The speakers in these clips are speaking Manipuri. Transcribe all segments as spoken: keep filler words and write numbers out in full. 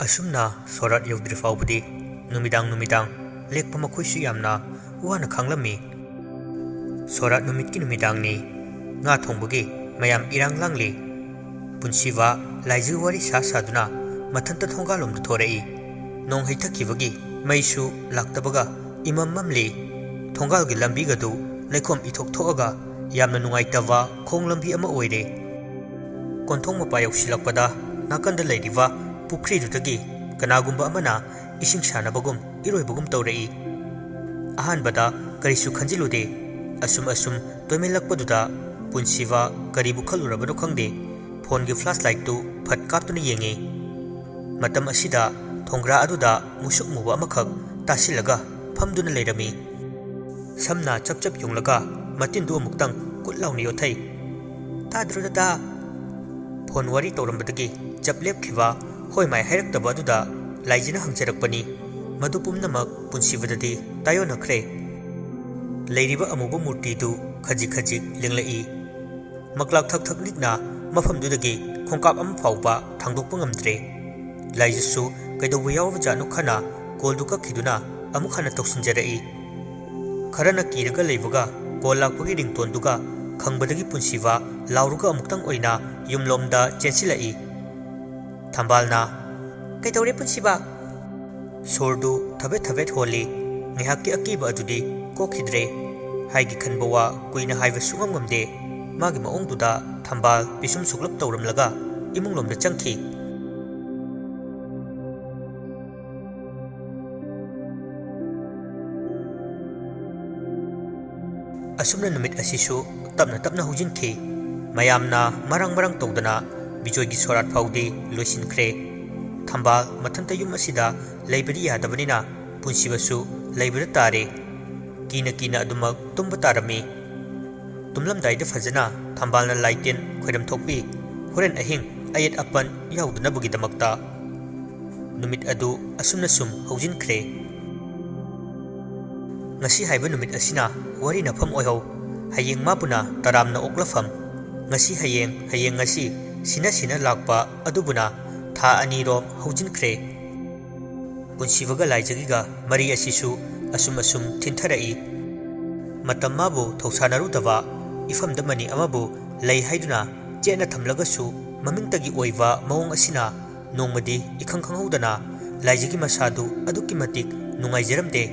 ꯑꯁꯨꯝꯅ ꯁꯣꯔꯥꯠ ꯌꯧꯗ꯭ꯔꯤ ꯐꯥꯎꯕꯗꯤ ꯅꯨꯃꯤꯗꯥꯡ ꯅꯨꯃꯤꯗꯥꯡ ꯂꯦꯛꯄ ꯃꯈꯣꯏꯁꯨ ꯌꯥꯝꯅ ꯋꯥꯅ ꯈꯥꯡꯂꯝꯃꯤ꯫ ꯁꯣꯔꯥꯠ ꯅꯨꯃꯤꯠꯀꯤ ꯅꯨꯃꯤꯗꯥꯡꯅꯤ꯫ ꯉꯥ ꯊꯣꯡꯕꯒꯤ ꯃꯌꯥꯝ ꯏꯔꯥꯡ ꯂꯥꯡꯂꯤ꯫ ꯄꯨꯟꯁꯤꯕ ꯂꯥꯏꯖꯒꯤ ꯋꯥꯔꯤ ꯁꯥ ꯁꯥꯗꯨꯅ ꯃꯊꯟꯇ ꯊꯣꯡꯒꯥꯜꯂꯣꯝꯗ ꯊꯣꯔꯛꯏ꯫ ꯅꯣꯡ ꯍꯩꯊꯈꯤꯕꯒꯤ ꯃꯩꯁꯨ ꯂꯥꯛꯇꯕꯒ ꯏꯃꯝ ꯃꯝꯂꯤ꯫ ꯊꯣꯡꯒꯥꯜꯒꯤ ꯂꯝꯕꯤꯒꯗꯨ ꯂꯩꯈꯣꯝ ꯏꯊꯣꯛ ꯊꯣꯛꯑꯒ ꯌꯥꯝꯅ ꯅꯨꯡꯉꯥꯏꯇꯕ ꯈꯣꯡ ꯂꯝꯕꯤ ꯑꯃ ꯑꯣꯏꯔꯦ꯫ ꯀꯣꯟꯊꯣꯡ ꯃꯄꯥ ꯌꯧꯁꯤꯜꯂꯛꯄꯗ ꯅꯥꯀꯟꯗ ꯂꯩꯔꯤꯕ ꯄꯨꯈ꯭ꯔꯤꯗꯨꯗꯒꯤ ꯀꯅꯥꯒꯨꯝꯕ ꯑꯃꯅ ꯏꯁꯤꯡ ꯁꯥꯟꯅꯕꯒꯨꯝ ꯏꯔꯣꯏꯕꯒꯨꯝ ꯇꯧꯔꯛꯏ꯫ ꯑꯍꯥꯟꯕꯗ ꯀꯔꯤꯁꯨ ꯈꯟꯖꯤꯜꯂꯨꯗꯦ꯫ ꯑꯁꯨꯝ ꯑꯁꯨꯝ ꯇꯣꯏꯃꯜꯂꯛꯄꯗꯨꯗ ꯄꯨꯟꯁꯤꯕ ꯀꯔꯤꯕꯨ ꯈꯜꯂꯨꯔꯕꯅꯣ ꯈꯪꯗꯦ, ꯐꯣꯟꯒꯤ ꯐ꯭ꯂꯥꯁ ꯂꯥꯏꯠꯇꯨ ꯐꯠ ꯀꯥꯞꯇꯨꯅ ꯌꯦꯡꯉꯤ꯫ ꯃꯇꯝ ꯑꯁꯤꯗ ꯊꯣꯡꯒ꯭ꯔꯥ ꯑꯗꯨꯗ ꯃꯨꯁꯨꯛ ꯃꯨꯕ ꯑꯃꯈꯛ ꯇꯥꯁꯤꯜꯂꯒ ꯐꯝꯗꯨꯅ ꯂꯩꯔꯝꯃꯤ꯫ ꯁꯝꯅ ꯆꯞ ꯆꯞ ꯌꯨꯡꯂꯒ ꯃꯇꯤꯟꯗꯨ ꯑꯃꯨꯛꯇꯪ ꯀꯨꯠ ꯂꯥꯎꯅ ꯌꯣꯠꯊꯩ꯫ "ꯇꯥꯗ꯭ꯔꯣ ꯗꯗꯥ?" ꯐꯣꯟ ꯋꯥꯔꯤ ꯇꯧꯔꯝꯕꯗꯒꯤ ꯆꯞ ꯂꯦꯞꯈꯤꯕ ꯍꯣꯏ ꯃꯥꯏ ꯍꯥꯏꯔꯛꯇꯕ ꯑꯗꯨꯗ ꯂꯥꯏꯖꯅ ꯍꯪꯖꯔꯛꯄꯅꯤ꯫ ꯃꯗꯨ ꯄꯨꯝꯅꯃꯛ ꯄꯨꯟꯁꯤꯕꯗꯗꯤ ꯇꯥꯏꯌꯣꯟꯅꯈ꯭ꯔꯦ꯫ ꯂꯩꯔꯤꯕ ꯑꯃꯨꯕ ꯃꯨꯔꯇꯤꯗꯨ ꯈꯖꯤꯛ ꯈꯖꯤꯛ ꯂꯦꯡꯂꯛꯏ꯫ ꯃꯀ꯭ꯂꯥꯛ ꯊꯛ ꯊꯛ ꯅꯤꯛꯅ ꯃꯐꯝꯗꯨꯗꯒꯤ ꯈꯣꯡꯀꯥꯞ ꯑꯃ ꯐꯥꯎꯕ ꯊꯥꯡꯗꯣꯛꯄ ꯉꯝꯗ꯭ꯔꯦ꯫ ꯂꯥꯏꯖꯁꯨ ꯀꯩꯗꯧꯕ ꯌꯥꯎꯔꯕꯖꯥꯠꯅꯣ ꯈꯅ ꯀꯣꯜꯗꯨ ꯀꯛꯈꯤꯗꯨꯅ ꯑꯃꯨꯛ ꯍꯟꯅ ꯇꯧꯁꯤꯟꯖꯔꯛꯏ꯫ ꯈꯔꯅ ꯀꯤꯔꯒ ꯂꯩꯕꯒ ꯀꯣꯜ ꯂꯥꯛꯄꯒꯤ ꯔꯤꯡꯇꯣꯟꯗꯨꯒ ꯈꯪꯕꯗꯒꯤ ꯄꯨꯟꯁꯤꯕ ꯂꯥꯎꯔꯒ ꯑꯃꯨꯛꯇꯪ ꯑꯣꯏꯅ ꯌꯨꯝꯂꯣꯝꯗ ꯆꯦꯟꯁꯤꯜꯂꯛꯏ꯫ ꯊꯝꯕꯥꯜꯅ, "ꯀꯩꯗꯧꯔꯦ ꯄꯨꯟꯁꯤꯕ?" ꯁꯣꯔꯗꯨ ꯊꯕꯦꯠ ꯊꯕꯦꯠ ꯍꯣꯜꯂꯤ꯫ ꯉꯥꯏꯍꯥꯛꯀꯤ ꯑꯀꯤꯕ ꯑꯗꯨꯗꯤ ꯀꯣꯛꯈꯤꯗ꯭ꯔꯦ꯫ ꯍꯥꯏꯒꯦ ꯈꯟꯕ ꯋꯥ ꯀꯨꯏꯅ ꯍꯥꯏꯕ ꯁꯨꯡꯉꯝ ꯉꯝꯗꯦ꯫ ꯃꯥꯒꯤ ꯃꯑꯣꯡꯗꯨꯗ ꯊꯝꯕꯥꯜ ꯄꯤꯁꯨꯝ ꯁꯨꯛꯂꯞ ꯇꯧꯔꯝꯂꯒ ꯏꯃꯨꯡꯂꯣꯝꯗ ꯆꯪꯈꯤ꯫ ꯑꯁꯨꯝꯅ ꯅꯨꯃꯤꯠ ꯑꯁꯤꯁꯨ ꯇꯞꯅ ꯇꯞꯅ ꯍꯧꯖꯤꯟꯈꯤ꯫ ꯃꯌꯥꯝꯅ ꯃꯔꯥꯡ ꯃꯔꯥꯡ ꯇꯧꯗꯅ ꯕꯤꯖꯣꯏꯒꯤ ꯁꯣꯔꯥꯠ ꯐꯥꯎꯗꯤ ꯂꯣꯏꯁꯤꯟꯈ꯭ꯔꯦ꯫ ꯊꯝꯕꯥꯜ ꯃꯊꯟꯇ ꯌꯨꯝ ꯑꯁꯤꯗ ꯂꯩꯕꯗꯤ ꯌꯥꯗꯕꯅꯤꯅ ꯄꯨꯟꯁꯤꯕꯁꯨ ꯂꯩꯕꯗ ꯇꯥꯔꯦ꯫ ꯀꯤꯅ ꯀꯤꯅ ꯑꯗꯨꯃꯛ ꯇꯨꯝꯕ ꯇꯥꯔꯝꯃꯤ꯫ ꯇꯨꯝꯂꯝꯗꯥꯏꯗ ꯐꯖꯅ ꯊꯝꯕꯥꯜꯅ ꯂꯥꯏ ꯇꯤꯟ ꯈꯣꯏꯔꯝ ꯊꯣꯛꯄꯤ꯫ ꯍꯣꯔꯦꯟ ꯑꯍꯤꯡ ꯑꯌꯦꯠ ꯑꯄꯟ ꯌꯥꯎꯗꯅꯕꯒꯤꯗꯃꯛꯇ꯫ ꯅꯨꯃꯤꯠ ꯑꯗꯨ ꯑꯁꯨꯝꯅ ꯁꯨꯝ ꯍꯧꯖꯤꯟꯈ꯭ꯔꯦ꯫ ꯉꯁꯤ ꯍꯥꯏꯕ ꯅꯨꯃꯤꯠ ꯑꯁꯤꯅ ꯋꯥꯔꯤꯅꯐꯝ ꯑꯣꯏꯍꯧ꯫ ꯍꯌꯦꯡ ꯃꯥꯕꯨꯅ ꯇꯔꯥꯝꯅ ꯑꯣꯛꯂꯐꯝ꯫ ꯉꯁꯤ ꯍꯌꯦꯡ, ꯍꯌꯦꯡ ꯉꯁꯤ, ꯁꯤꯅ ꯁꯤꯅ ꯂꯥꯛꯄ ꯑꯗꯨꯕꯨꯅ ꯊꯥ ꯑꯅꯤꯔꯣꯝ ꯍꯧꯖꯤꯟꯈ꯭ꯔꯦ꯫ ꯄꯨꯟꯁꯤꯕꯒ ꯂꯥꯏꯖꯒꯤꯒ ꯃꯔꯤ ꯑꯁꯤꯁꯨ ꯑꯁꯨꯝ ꯑꯁꯨꯝ ꯊꯤꯟꯊꯔꯛꯏ꯫ ꯃꯇꯝ ꯃꯥꯕꯨ ꯊꯧꯁꯥꯅꯔꯨꯗꯕ ꯏꯐꯝꯗ ꯃꯅꯤ ꯑꯃꯕꯨ ꯂꯩ ꯍꯥꯏꯗꯨꯅ ꯆꯦꯠꯅ ꯊꯝꯂꯒꯁꯨ, ꯃꯃꯤꯡꯇꯒꯤ ꯑꯣꯏꯕ ꯃꯑꯣꯡ ꯑꯁꯤꯅ ꯅꯣꯡꯃꯗꯤ ꯏꯈꯪ ꯈꯪꯍꯧꯗꯅ ꯂꯥꯏꯖꯒꯤ ꯃꯁꯥꯗꯨ ꯑꯗꯨꯛꯀꯤ ꯃꯇꯤꯛ ꯅꯨꯡꯉꯥꯏꯖꯔꯝꯗꯦ꯫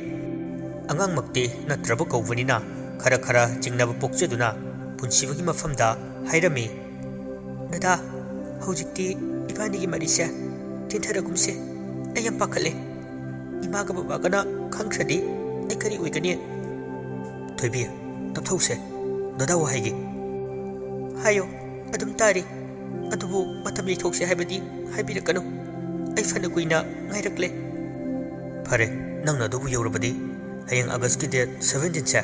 ꯑꯉꯥꯡꯃꯛꯇꯤ ꯅꯠꯇ꯭ꯔꯕ ꯀꯧꯕꯅꯤꯅ ꯈꯔ ꯈꯔ ꯆꯤꯡꯅꯕ ꯄꯣꯛꯆꯗꯨꯅ ꯄꯨꯟꯁꯤꯕꯒꯤ ꯃꯐꯝꯗ ꯍꯥꯏꯔꯝꯃꯤ, "ꯗꯗꯥ, ꯍꯧꯖꯤꯛꯇꯤ ꯏꯕꯥꯅꯤꯒꯤ ꯃꯔꯤꯁꯦ ꯊꯤꯟꯊꯔꯒꯨꯝꯁꯦ꯫ ꯑꯩ ꯌꯥꯝ ꯄꯥꯈꯠꯂꯦ꯫ ꯏꯃꯥꯒ ꯕꯕꯥꯒꯅ ꯈꯪꯈ꯭ꯔꯗꯤ ꯑꯩ ꯀꯔꯤ ꯑꯣꯏꯒꯅꯤ?" "ꯊꯣꯏꯕꯤ, ꯇꯞꯊꯧꯁꯦ꯫ ꯗꯗꯥ ꯋꯥ ꯍꯥꯏꯒꯦ꯫" "ꯍꯥꯏꯌꯣ, ꯑꯗꯨꯝ ꯇꯥꯔꯤ꯫ ꯑꯗꯨꯕꯨ ꯃꯇꯝ ꯌꯩꯊꯣꯛꯁꯦ ꯍꯥꯏꯕꯗꯤ ꯍꯥꯏꯕꯤꯔꯛꯀꯅꯨ꯫ ꯑꯩ ꯐꯅ ꯀꯨꯏꯅ ꯉꯥꯏꯔꯛꯂꯦ꯫" "ꯐꯔꯦ, ꯅꯪꯅ ꯑꯗꯨꯕꯨ ꯌꯧꯔꯕꯗꯤ, ꯍꯌꯦꯡ ꯑꯥꯒꯁꯀꯤ date seventeenꯁꯦ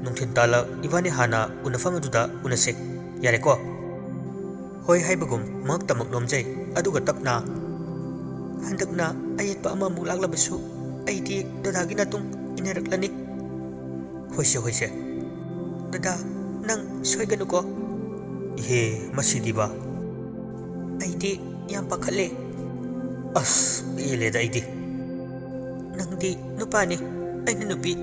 ꯅꯨꯡꯊꯤꯜ ꯇꯥꯂꯛ ꯏꯕꯥꯅꯤ ꯍꯥꯟꯅ ꯎꯅꯐꯝ ꯑꯗꯨꯗ ꯎꯅꯁꯦ꯫ ꯌꯥꯔꯦꯀꯣ?" "ꯍꯣꯏ" ꯍꯥꯏꯕꯒꯨꯝ ꯃꯉꯛꯇꯃꯛ ꯅꯣꯝꯖꯩ, ꯑꯗꯨꯒ ꯇꯞꯅ, "ꯍꯟꯗꯛꯅ ꯑꯌꯦꯠꯄ ꯑꯃꯃꯨꯛ ꯂꯥꯛꯂꯕꯁꯨ, ꯑꯩꯗꯤ ꯗꯗꯥꯒꯤ ꯅꯇꯨꯡ ꯏꯟꯅꯔꯛꯂꯅꯤ꯫" "ꯍꯣꯏꯁꯦ, ꯍꯣꯏꯁꯦ꯫" "ꯗꯗꯥ, ꯅꯪ ꯁꯣꯏꯒꯅꯨꯀꯣ꯫" "ꯏꯍꯦ, ꯃꯁꯤꯗꯤꯕ꯫ ꯑꯩꯗꯤ ꯌꯥꯝ ꯄꯥꯈꯠꯂꯦ꯫" "ꯑꯁ, ꯄꯦꯜꯂꯦꯗ ꯑꯩꯗꯤ꯫" "ꯅꯪꯗꯤ ꯅꯨꯄꯥꯅꯤ, ꯑꯩꯅ ꯅꯨꯄꯤ꯫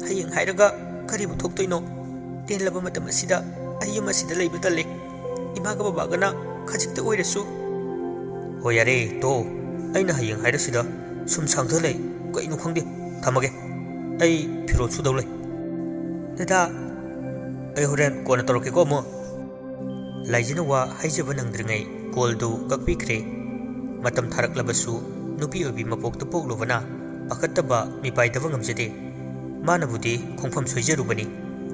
ꯍꯌꯦꯡ ꯍꯥꯏꯔꯒ ꯀꯔꯤꯕꯨ ꯊꯣꯛꯇꯣꯏꯅꯣ? ꯇꯦꯜꯂꯕ ꯃꯇꯝ ꯑꯁꯤꯗ ꯑꯩ ꯌꯨꯝ ꯑꯁꯤꯗ ꯂꯩꯕ ꯇꯜꯂꯦ꯫ ꯏꯃꯥꯒ ꯕꯕꯥꯒꯅ ꯈꯖꯤꯛꯇ ꯑꯣꯏꯔꯁꯨ꯫" "ꯍꯣꯏ, ꯌꯥꯔꯦ, ꯇꯣꯛꯑꯣ꯫ ꯑꯩꯅ ꯍꯌꯦꯡ ꯍꯥꯏꯔꯁꯤꯗ ꯁꯨꯝ ꯁꯥꯡꯊ ꯂꯩ꯫ ꯀꯩꯅꯣ ꯈꯪꯗꯦ꯫ ꯊꯝꯃꯒꯦ꯫ ꯑꯩ ꯐꯤꯔꯣꯜ ꯁꯨꯗꯧ ꯂꯩ꯫" "ꯗꯗꯥ꯫" "ꯑꯩ ꯍꯣꯔꯦꯟ ꯀꯣꯟꯅ ꯇꯧꯔꯛꯀꯦꯀꯣ ꯑꯃꯨꯛ꯫" ꯂꯥꯏꯖꯅ ꯋꯥ ꯍꯥꯏꯖꯕ ꯅꯪꯗ꯭ꯔꯤꯉꯩ callꯗꯨ ꯀꯛꯄꯤꯈ꯭ꯔꯦ꯫ ꯃꯇꯝ ꯊꯥꯔꯛꯂꯕꯁꯨ ꯅꯨꯄꯤ ꯑꯣꯏꯕꯤ ꯃꯄꯣꯛꯇ ꯄꯣꯛꯂꯨꯕꯅ ꯄꯥꯈꯠꯇꯕ ꯃꯤꯄꯥꯏꯗꯕ ꯉꯝꯖꯗꯦ꯫ ꯃꯥꯅꯕꯨꯗꯤ ꯈꯣꯡꯐꯝ ꯁꯣꯏꯖꯔꯨꯕꯅꯤ,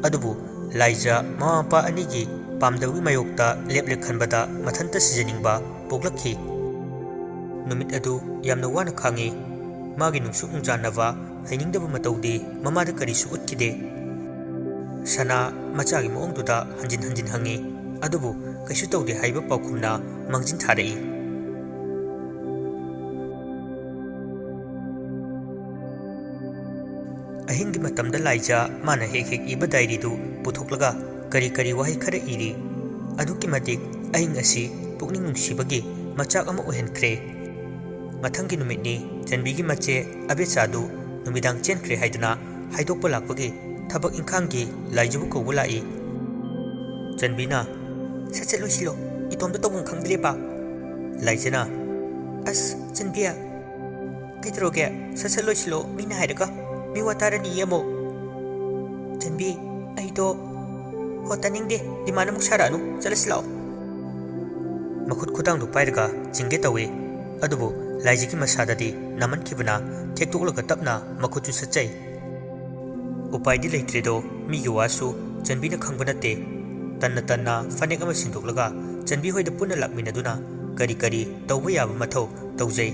ꯑꯗꯨꯕꯨ ꯂꯥꯏꯖ ꯃꯃꯥ ꯃꯄꯥ ꯑꯅꯤꯒꯤ ꯄꯥꯝꯗꯕꯒꯤ ꯃꯥꯌꯣꯛꯇ ꯂꯦꯞꯂꯦ ꯈꯟꯕꯗ ꯃꯊꯟꯇ ꯁꯤꯖꯅꯤꯡꯕ ꯄꯣꯛꯂꯛꯈꯤ꯫ ꯅꯨꯃꯤꯠ ꯑꯗꯨ ꯌꯥꯝꯅ ꯋꯥꯅ ꯈꯥꯡꯉꯤ꯫ ꯃꯥꯒꯤ ꯅꯨꯡꯁꯨꯛ ꯅꯨꯡꯖꯥꯟꯅꯕ ꯍꯩꯅꯤꯡꯗꯕ ꯃꯇꯧꯗꯤ ꯃꯃꯥꯗ ꯀꯔꯤꯁꯨ ꯎꯠꯈꯤꯗꯦ꯫ ꯁꯅꯥ ꯃꯆꯥꯒꯤ ꯃꯑꯣꯡꯗꯨꯗ ꯍꯟꯖꯤꯟ ꯍꯟꯖꯤꯟ ꯍꯪꯉꯤ, ꯑꯗꯨꯕꯨ ꯀꯩꯁꯨ ꯇꯧꯗꯦ ꯍꯥꯏꯕ ꯄꯥꯎꯈꯨꯝꯅ ꯃꯥꯡꯖꯤꯟ ꯊꯥꯔꯛꯏ꯫ ꯑꯍꯤꯡꯒꯤ ꯃꯇꯝꯗ ꯂꯥꯏꯖ ꯃꯥꯅ ꯍꯦꯛ ꯍꯦꯛ ꯏꯕ diaryꯗꯨ ꯄꯨꯊꯣꯛꯂꯒ ꯀꯔꯤ ꯀꯔꯤ ꯋꯥꯍꯩ ꯈꯔ ꯏꯔꯤ꯫ ꯑꯗꯨꯛꯀꯤ ꯃꯇꯤꯛ ꯑꯍꯤꯡ ꯑꯁꯤ ꯄꯨꯛꯅꯤꯡ ꯅꯨꯡꯁꯤꯕꯒꯤ ꯃꯆꯥꯛ ꯑꯃ ꯑꯣꯏꯍꯟꯈ꯭ꯔꯦ꯫ ꯃꯊꯪꯒꯤ ꯅꯨꯃꯤꯠꯅꯤ, ꯆꯟꯕꯤꯒꯤ ꯃꯆꯦ ꯑꯕꯦꯆꯥꯗꯨ ꯅꯨꯃꯤꯗꯥꯡ ꯆꯦꯟꯈ꯭ꯔꯦ ꯍꯥꯏꯗꯨꯅ ꯍꯥꯏꯗꯣꯛꯄ ꯂꯥꯛꯄꯒꯤ ꯊꯕꯛ ꯏꯪꯈꯥꯡꯒꯤ ꯂꯥꯏꯖꯕꯨ ꯀꯧꯕ ꯂꯥꯛꯏ꯫ ꯆꯟꯕꯤꯅ, "ꯁꯠ ꯁꯠ ꯂꯣꯏꯁꯤꯜꯂꯣ, ꯏꯇꯣꯝꯇ ꯇꯧꯐꯝ ꯈꯪꯗ꯭ꯔꯦꯕ꯫" ꯂꯥꯏꯖꯅ, "ꯑꯁ, ꯆꯟꯕꯤ, ꯀꯩꯗꯧꯔꯒꯦ? ꯁꯠ ꯁꯠ ꯂꯣꯏꯁꯤꯜꯂꯣ, ꯃꯤꯅ ꯍꯥꯏꯔꯒ ꯃꯤ ꯋꯥ ꯇꯥꯔꯅꯤꯌꯦ ꯑꯃꯨꯛ꯫" "ꯆꯟꯕꯤ, ꯑꯩꯗꯣ꯫" "ꯍꯣ, ꯇꯥꯅꯤꯡꯗꯦ, ꯗꯤꯃꯥꯟ ꯑꯃꯨꯛ ꯁꯥꯔꯛꯑꯅꯨ, ꯆꯠꯂꯁꯤ ꯂꯥꯛꯑꯣ꯫" ꯃꯈꯨꯠ ꯈꯨꯗꯥꯡꯗꯨ ꯄꯥꯏꯔꯒ ꯆꯤꯡꯒꯦ ꯇꯧꯏ, ꯑꯗꯨꯕꯨ ꯂꯥꯏꯖꯒꯤ ꯃꯁꯥꯗꯗꯤ ꯅꯥꯃꯟꯈꯤꯕꯅ ꯊꯦꯛꯇꯣꯛꯂꯒ ꯇꯞꯅ ꯃꯈꯨꯠꯇꯨ ꯁꯠꯆꯩ꯫ ꯎꯄꯥꯏꯗꯤ ꯂꯩꯇ꯭ꯔꯦꯗꯣ, ꯃꯤꯒꯤ ꯋꯥꯁꯨ ꯆꯟꯕꯤꯅ ꯈꯪꯕ ꯅꯠꯇꯦ꯫ ꯇꯟꯅ ꯇꯟꯅ ꯐꯅꯦꯛ ꯑꯃ ꯁꯤꯟꯗꯣꯛꯂꯒ ꯆꯟꯕꯤ ꯍꯣꯏꯗ ꯄꯨꯟꯅ ꯂꯥꯛꯃꯤꯟꯅꯗꯨꯅ ꯀꯔꯤ ꯀꯔꯤ ꯇꯧꯕ ꯌꯥꯕ ꯃꯊꯧ ꯇꯧꯖꯩ꯫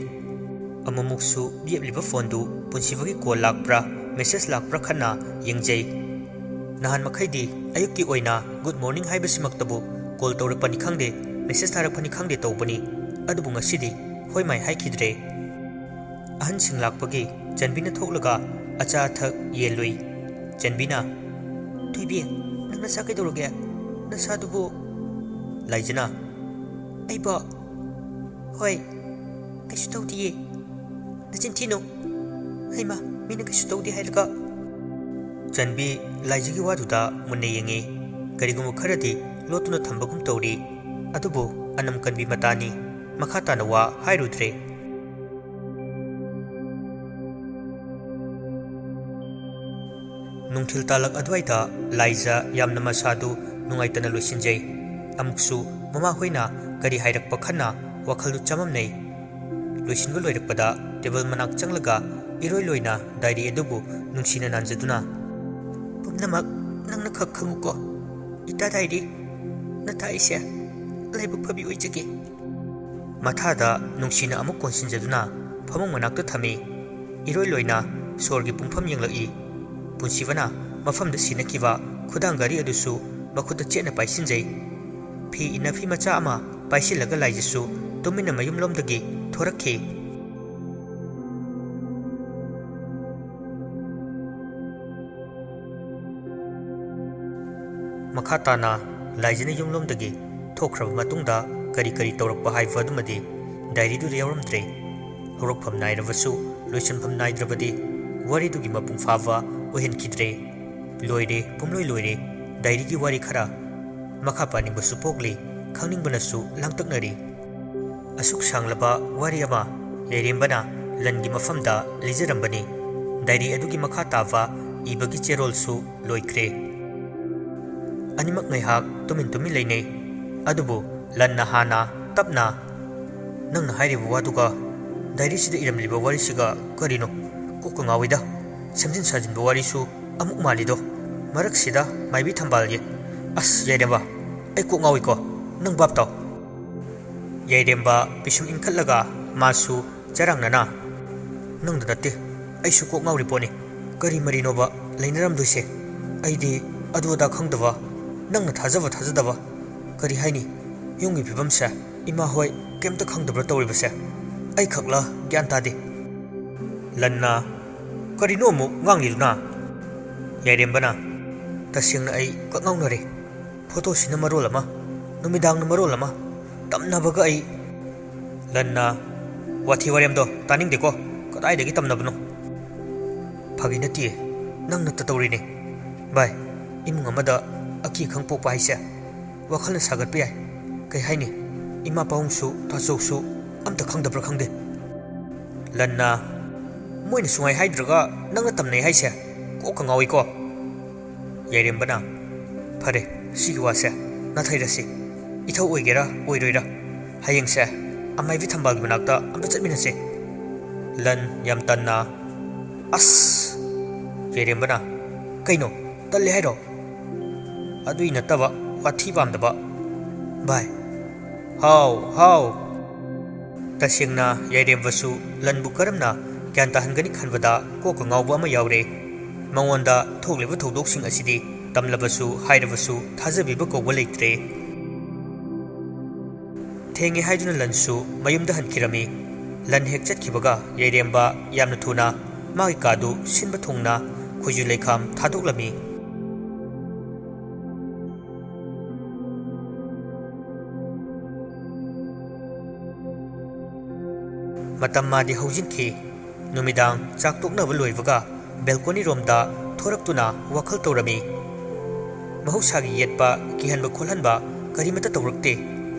ꯑꯃꯨꯛꯃꯨꯛꯁꯨ ꯌꯦꯞꯂꯤꯕ ꯐꯣꯟꯗꯨ ꯄꯨꯟꯁꯤꯕꯒꯤ ꯀꯣꯜ ꯂꯥꯛꯄ꯭ꯔꯥ, ꯃꯦꯁꯦꯖ ꯂꯥꯛꯄ꯭ꯔꯥ ꯈꯟꯅ ꯌꯦꯡꯖꯩ꯫ ꯅꯍꯥꯟ ꯃꯈꯩꯗꯤ ꯑꯌꯨꯛꯀꯤ ꯑꯣꯏꯅ ꯒꯨꯗ ꯃꯣꯔꯅꯤꯡ ꯍꯥꯏꯕꯁꯤꯃꯛꯇꯕꯨ ꯀꯣꯜ ꯇꯧꯔꯛꯄꯅꯤ ꯈꯪꯗꯦ, ꯃꯦꯁꯦꯖ ꯊꯥꯔꯛꯄꯅꯤ ꯈꯪꯗꯦ ꯇꯧꯕꯅꯤ, ꯑꯗꯨꯕꯨ ꯉꯁꯤꯗꯤ ꯍꯣꯏ ꯃꯥꯏ ꯍꯥꯏꯈꯤꯗ꯭ꯔꯦ꯫ ꯑꯍꯟꯁꯤꯡ ꯂꯥꯛꯄꯒꯤ ꯆꯟꯕꯤꯅ ꯊꯣꯛꯂꯒ ꯑꯆꯥ ꯑꯊꯛ ꯌꯦꯜꯂꯨꯏ꯫ ꯆꯟꯕꯤꯅ, "ꯊꯣꯏꯕꯤ, ꯅꯪ ꯅꯁꯥ ꯀꯩꯗꯧꯔꯒꯦ? ꯅꯁꯥꯗꯨꯕꯨ?" ꯂꯥꯏꯖꯅ, "ꯑꯩꯕꯣ? ꯍꯣꯏ, ꯀꯩꯁꯨ ꯇꯧꯗꯤꯌꯦ꯫ ꯅꯆꯤꯟ ꯊꯤꯅꯨ꯫ ꯍꯩꯃꯥ, ꯃꯤꯅ ꯀꯩꯁꯨ ꯇꯧꯗꯦ ꯍꯥꯏꯔꯒ꯫" ꯆꯟꯕꯤ ꯂꯥꯏꯖꯒꯤ ꯋꯥꯗꯨꯗ ꯃꯨꯟꯅ ꯌꯦꯡꯉꯤ꯫ ꯀꯔꯤꯒꯨꯝꯕ ꯈꯔꯗꯤ ꯂꯣꯠꯇꯨꯅ ꯊꯝꯕꯒꯨꯝ ꯇꯧꯔꯤ꯫ ꯑꯗꯨꯕꯨ ꯑꯅꯝ ꯀꯟꯕꯤ ꯃꯇꯥꯅꯤ꯫ ꯃꯈꯥ ꯇꯥꯅ ꯋꯥ ꯍꯥꯏꯔꯨꯗ꯭ꯔꯦ꯫ ꯅꯨꯡꯊꯤꯜ ꯇꯥꯂꯛ ꯑꯗꯨꯋꯥꯏꯗ ꯂꯥꯏꯖ ꯌꯥꯝꯅ ꯃꯁꯥꯗꯨ ꯅꯨꯡꯉꯥꯏꯇꯅ ꯂꯣꯏꯁꯤꯟꯖꯩ꯫ ꯑꯃꯨꯛꯁꯨ ꯃꯃꯥꯍꯣꯏꯅ ꯀꯔꯤ ꯍꯥꯏꯔꯛꯄ ꯈꯟꯅ ꯋꯥꯈꯜꯗꯨ ꯆꯃꯝꯅꯩ꯫ ꯂꯣꯏꯁꯤꯟꯕ ꯂꯣꯏꯔꯛꯄꯗ ꯇꯦꯕꯜ ꯃꯅꯥꯛ ꯆꯪꯂꯒ ꯏꯔꯣꯏ ꯂꯣꯏꯅ ꯗꯥꯏꯔꯤ ꯑꯗꯨꯕꯨ ꯅꯨꯡꯁꯤꯅ ꯅꯥꯟꯖꯗꯨꯅ, "ꯄꯨꯝꯅꯃꯛ ꯅꯪꯅ ꯈꯛ ꯈꯪꯉꯨꯀꯣ, ꯏꯇꯥ ꯗꯥꯏꯔꯤ, ꯅꯊꯥꯏꯁꯦ ꯂꯥꯏꯕꯛ ꯐꯕꯤ ꯑꯣꯏꯖꯒꯦ꯫" ꯃꯊꯥꯗ ꯅꯨꯡꯁꯤꯅ ꯑꯃꯨꯛ ꯀꯣꯟꯁꯤꯟꯖꯗꯨꯅ ꯐꯃꯨꯡ ꯃꯅꯥꯛꯇ ꯊꯝꯃꯤ꯫ ꯏꯔꯣꯏ ꯂꯣꯏꯅ ꯁꯣꯔꯒꯤ ꯄꯨꯡꯐꯝ ꯌꯦꯡꯂꯛꯏ꯫ ꯄꯨꯟꯁꯤꯕꯅ ꯃꯐꯝꯗ ꯁꯤꯟꯅꯈꯤꯕ ꯈꯨꯗꯥꯡ ꯘꯔꯤ ꯑꯗꯨꯁꯨ ꯃꯈꯨꯠꯇ ꯆꯦꯠꯅ ꯄꯥꯏꯁꯤꯟꯖꯩ꯫ ꯐꯤ ꯏꯟꯅꯐꯤ ꯃꯆꯥ ꯑꯃ ꯄꯥꯏꯁꯤꯜꯂꯒ ꯂꯥꯏꯖꯁꯨ ꯇꯨꯃꯤꯟꯅ ꯃꯌꯨꯝꯂꯣꯝꯗꯒꯤ ꯊꯣꯔꯛꯈꯤ꯫ ꯃꯈꯥ ꯇꯥꯅ ꯂꯥꯏꯖꯅ ꯌꯨꯝꯂꯣꯝꯗꯒꯤ ꯊꯣꯛꯈ꯭ꯔꯕ ꯃꯇꯨꯡꯗ ꯀꯔꯤ ꯀꯔꯤ ꯇꯧꯔꯛꯄ ꯍꯥꯏꯕ ꯑꯗꯨꯃꯗꯤ ꯗꯥꯏꯔꯤꯗꯨꯗ ꯌꯥꯎꯔꯝꯗ꯭ꯔꯦ꯫ ꯍꯧꯔꯛꯐꯝ ꯅꯥꯏꯔꯕꯁꯨ ꯂꯣꯏꯁꯤꯟꯐꯝ ꯅꯥꯏꯗ꯭ꯔꯕꯗꯤ ꯋꯥꯔꯤꯗꯨꯒꯤ ꯃꯄꯨꯡ ꯐꯥꯕ ꯑꯣꯏꯍꯟꯈꯤꯗ꯭ꯔꯦ꯫ ꯂꯣꯏꯔꯦ, ꯄꯨꯝꯂꯣꯏ ꯂꯣꯏꯔꯦ꯫ ꯗꯥꯏꯔꯤꯒꯤ ꯋꯥꯔꯤ ꯈꯔ ꯃꯈꯥ ꯄꯥꯅꯤꯡꯕꯁꯨ ꯄꯣꯛꯂꯤ, ꯈꯪꯅꯤꯡꯕꯅꯁꯨ ꯂꯥꯡꯇꯛꯅꯔꯤ꯫ ꯑꯁꯨꯛ ꯁꯥꯡꯂꯕ ꯋꯥꯔꯤ ꯑꯃ ꯌꯥꯏꯔꯦꯝꯕꯅ ꯂꯟꯒꯤ ꯃꯐꯝꯗ ꯂꯤꯖꯔꯝꯕꯅꯤ꯫ ꯗꯥꯏꯔꯤ ꯑꯗꯨꯒꯤ ꯃꯈꯥ ꯇꯥꯕ ꯏꯕꯒꯤ ꯆꯦꯔꯣꯜꯁꯨ ꯂꯣꯏꯈ꯭ꯔꯦ꯫ ꯑꯅꯤꯃꯛ ꯉꯥꯏꯍꯥꯛ ꯇꯨꯃꯤꯟ ꯇꯨꯃꯤꯟ ꯂꯩꯅꯩ꯫ ꯑꯗꯨꯕꯨ ꯂꯟꯅ ꯍꯥꯟꯅ ꯇꯞꯅ, "ꯅꯪꯅ ꯍꯥꯏꯔꯤꯕ ꯋꯥꯗꯨꯒ ꯗꯥꯏꯔꯤꯁꯤꯗ ꯏꯔꯝꯂꯤꯕ ꯋꯥꯔꯤꯁꯤꯒ ꯀꯔꯤꯅꯣ? ꯀꯣꯛꯀ ꯉꯥꯎꯏꯗ꯫ ꯁꯦꯝꯖꯤꯟ ꯁꯥꯖꯤꯟꯕ ꯋꯥꯔꯤꯁꯨ ꯑꯃꯨꯛ ꯃꯥꯜꯂꯤꯗꯣ꯫ ꯃꯔꯛꯁꯤꯗ ꯃꯥꯏꯕꯤ ꯊꯝꯕꯥꯜꯒꯤ꯫ ꯑꯁ, ꯌꯥꯏꯔꯦꯝꯕ, ꯑꯩ ꯀꯣꯛ ꯉꯥꯎꯏꯀꯣ꯫ ꯅꯪ ꯚꯥꯞ ꯇꯥꯎ꯫" ꯌꯥꯏꯔꯦꯝꯕ ꯄꯤꯁꯨꯝ ꯏꯟꯈꯠꯂꯒ ꯃꯥꯁꯨ ꯆꯔꯥꯡꯅꯅ, "ꯅꯪꯗ ꯅꯠꯇꯦ, ꯑꯩꯁꯨ ꯀꯣꯛ ꯉꯥꯎꯔꯤ ꯄꯣꯠꯅꯤ꯫ ꯀꯔꯤ ꯃꯔꯤꯅꯣꯕ ꯂꯩꯅꯔꯝꯗꯣꯏꯁꯦ? ꯑꯩꯗꯤ ꯑꯗꯨ ꯑꯗꯥ ꯈꯪꯗꯕ, ꯅꯪꯅ ꯊꯥꯖꯕ ꯊꯥꯖꯗꯕ꯫ ꯀꯔꯤ ꯍꯥꯏꯅꯤ? ꯌꯨꯝꯒꯤ ꯐꯤꯕꯝꯁꯦ ꯏꯃꯥ ꯍꯣꯏ ꯀꯩꯝꯇ ꯈꯪꯗꯕ꯭ꯔꯥ ꯇꯧꯔꯤꯕꯁꯦ? ꯑꯩ ꯈꯛꯂ ꯒ꯭ꯌꯥꯟ ꯇꯥꯗꯦ꯫" ꯂꯟꯅ, "ꯀꯔꯤꯅꯣ ꯑꯃꯨꯛ ꯉꯥꯡꯂꯤꯗꯨꯅ?" ꯌꯥꯏꯔꯦꯝꯕꯅ, "ꯇꯁꯦꯡꯅ ꯑꯩ ꯀꯛꯉꯥꯎꯅꯔꯦ꯫ ꯐꯣꯇꯣꯁꯤꯅ ꯃꯔꯣꯜ ꯑꯃ, ꯅꯨꯃꯤꯗꯥꯡꯅ ꯃꯔꯣꯜ ꯑꯃ, ꯇꯝꯅꯕꯒ ꯑꯩ꯫" ꯂꯟꯅ, "ꯋꯥꯊꯤ ꯋꯥꯔꯦꯝꯗꯣ ꯇꯥꯅꯤꯡꯗꯦꯀꯣ꯫ ꯀꯗꯥꯏꯗꯒꯤ ꯇꯝꯅꯕꯅꯣ?" "ꯐꯥꯒꯤ ꯅꯠꯇꯤꯌꯦ, ꯅꯪ ꯅꯠꯇ ꯇꯧꯔꯤꯅꯦ꯫ ꯚꯥꯏ, ꯏꯃꯨꯡ ꯑꯃꯗ ꯑꯀꯤ ꯑꯈꯪ ꯄꯣꯛꯄ ꯍꯥꯏꯁꯦ ꯋꯥꯈꯜꯅ ꯁꯥꯒꯠꯄ ꯌꯥꯏ꯫ ꯀꯩ ꯍꯥꯏꯅꯤ? ꯏꯃꯥ ꯄꯥꯕꯨꯡꯁꯨ ꯇꯥꯆꯧꯁꯨ ꯑꯝꯇ ꯈꯪꯗꯕ꯭ꯔꯥ ꯈꯪꯗꯦ꯫" ꯂꯟꯅ, "ꯃꯣꯏꯅ ꯁꯨꯡꯍꯥꯏ ꯍꯥꯏꯗ꯭ꯔꯒ ꯅꯪꯅ ꯇꯝꯅꯩ ꯍꯥꯏꯁꯦ? ꯀꯣꯛꯀ ꯉꯥꯎꯏꯀꯣ꯫" ꯌꯥꯏꯔꯦꯝꯕꯅ, "ꯐꯔꯦ, ꯁꯤꯒꯤ ꯋꯥꯁꯦ ꯅꯥꯊꯩꯔꯁꯤ꯫ ꯏꯊꯧ ꯑꯣꯏꯒꯦꯔꯥ ꯑꯣꯏꯔꯣꯏꯔꯥ, ꯍꯌꯦꯡꯁꯦ ꯑꯃꯥꯏꯕꯤ ꯊꯝꯕꯥꯜꯒꯤ ꯃꯅꯥꯛꯇ ꯑꯝꯇ ꯆꯠꯃꯤꯟꯅꯁꯦ꯫" ꯂꯟ ꯌꯥꯝ ꯇꯟꯅ, "ꯑꯁ!" ꯌꯥꯏꯔꯦꯝꯕꯅ, "ꯀꯩꯅꯣ, ꯇꯜꯂꯦ ꯍꯥꯏꯔꯣ? ꯑꯗꯨꯏ ꯅꯠꯇꯕ, ꯋꯥꯊꯤ ꯄꯥꯝꯗꯕ꯫ ꯚꯥꯏ, ꯍꯥꯎ, ꯍꯥꯎ꯫" ꯇꯁꯦꯡꯅ ꯌꯥꯏꯔꯦꯝꯕꯁꯨ ꯂꯟꯕꯨ ꯀꯔꯝꯅ ꯒ꯭ꯌꯥꯟ ꯇꯥꯍꯟꯒꯅꯤ ꯈꯟꯕꯗ ꯀꯣꯛꯀ ꯉꯥꯎꯕ ꯑꯃ ꯌꯥꯎꯔꯦ꯫ ꯃꯉꯣꯟꯗ ꯊꯣꯛꯂꯤꯕ ꯊꯧꯗꯣꯛꯁꯤꯡ ꯑꯁꯤꯗꯤ ꯇꯝꯂꯕꯁꯨ ꯍꯥꯏꯔꯕꯁꯨ ꯊꯥꯖꯕꯤꯕ ꯀꯧꯕ ꯂꯩꯇ꯭ꯔꯦ꯫ ꯊꯦꯡꯉꯦ ꯍꯥꯏꯗꯨꯅ ꯂꯟꯁꯨ ꯃꯌꯨꯝꯗ ꯍꯟꯈꯤꯔꯝꯃꯤ꯫ ꯂꯟ ꯍꯦꯛ ꯆꯠꯈꯤꯕꯒ ꯌꯥꯏꯔꯦꯝꯕ ꯌꯥꯝꯅ ꯊꯨꯅ ꯃꯥꯒꯤ ꯀꯥꯗꯨ ꯁꯤꯟꯕ ꯊꯨꯡꯅ ꯈꯣꯏꯖꯨ ꯂꯩꯈꯥꯝ ꯊꯥꯗꯣꯛꯂꯝꯃꯤ꯫ ꯃꯇꯝ ꯃꯥꯗꯤ ꯍꯧꯖꯤꯟꯈꯤ꯫ ꯅꯨꯃꯤꯗꯥꯡ ꯆꯥꯛ ꯇꯣꯛꯅꯕ ꯂꯣꯏꯕꯒ ꯕꯦꯜꯀꯣꯅꯤꯔꯣꯝꯗ ꯊꯣꯔꯛꯇꯨꯅ ꯋꯥꯈꯜ ꯇꯧꯔꯝꯃꯤ꯫ ꯃꯍꯧꯁꯥꯒꯤ ꯌꯦꯠꯄ, ꯀꯤꯍꯟꯕ ꯈꯣꯠꯍꯟꯕ ꯀꯔꯤꯃꯠꯇ ꯇꯧꯔꯛꯇꯦ꯫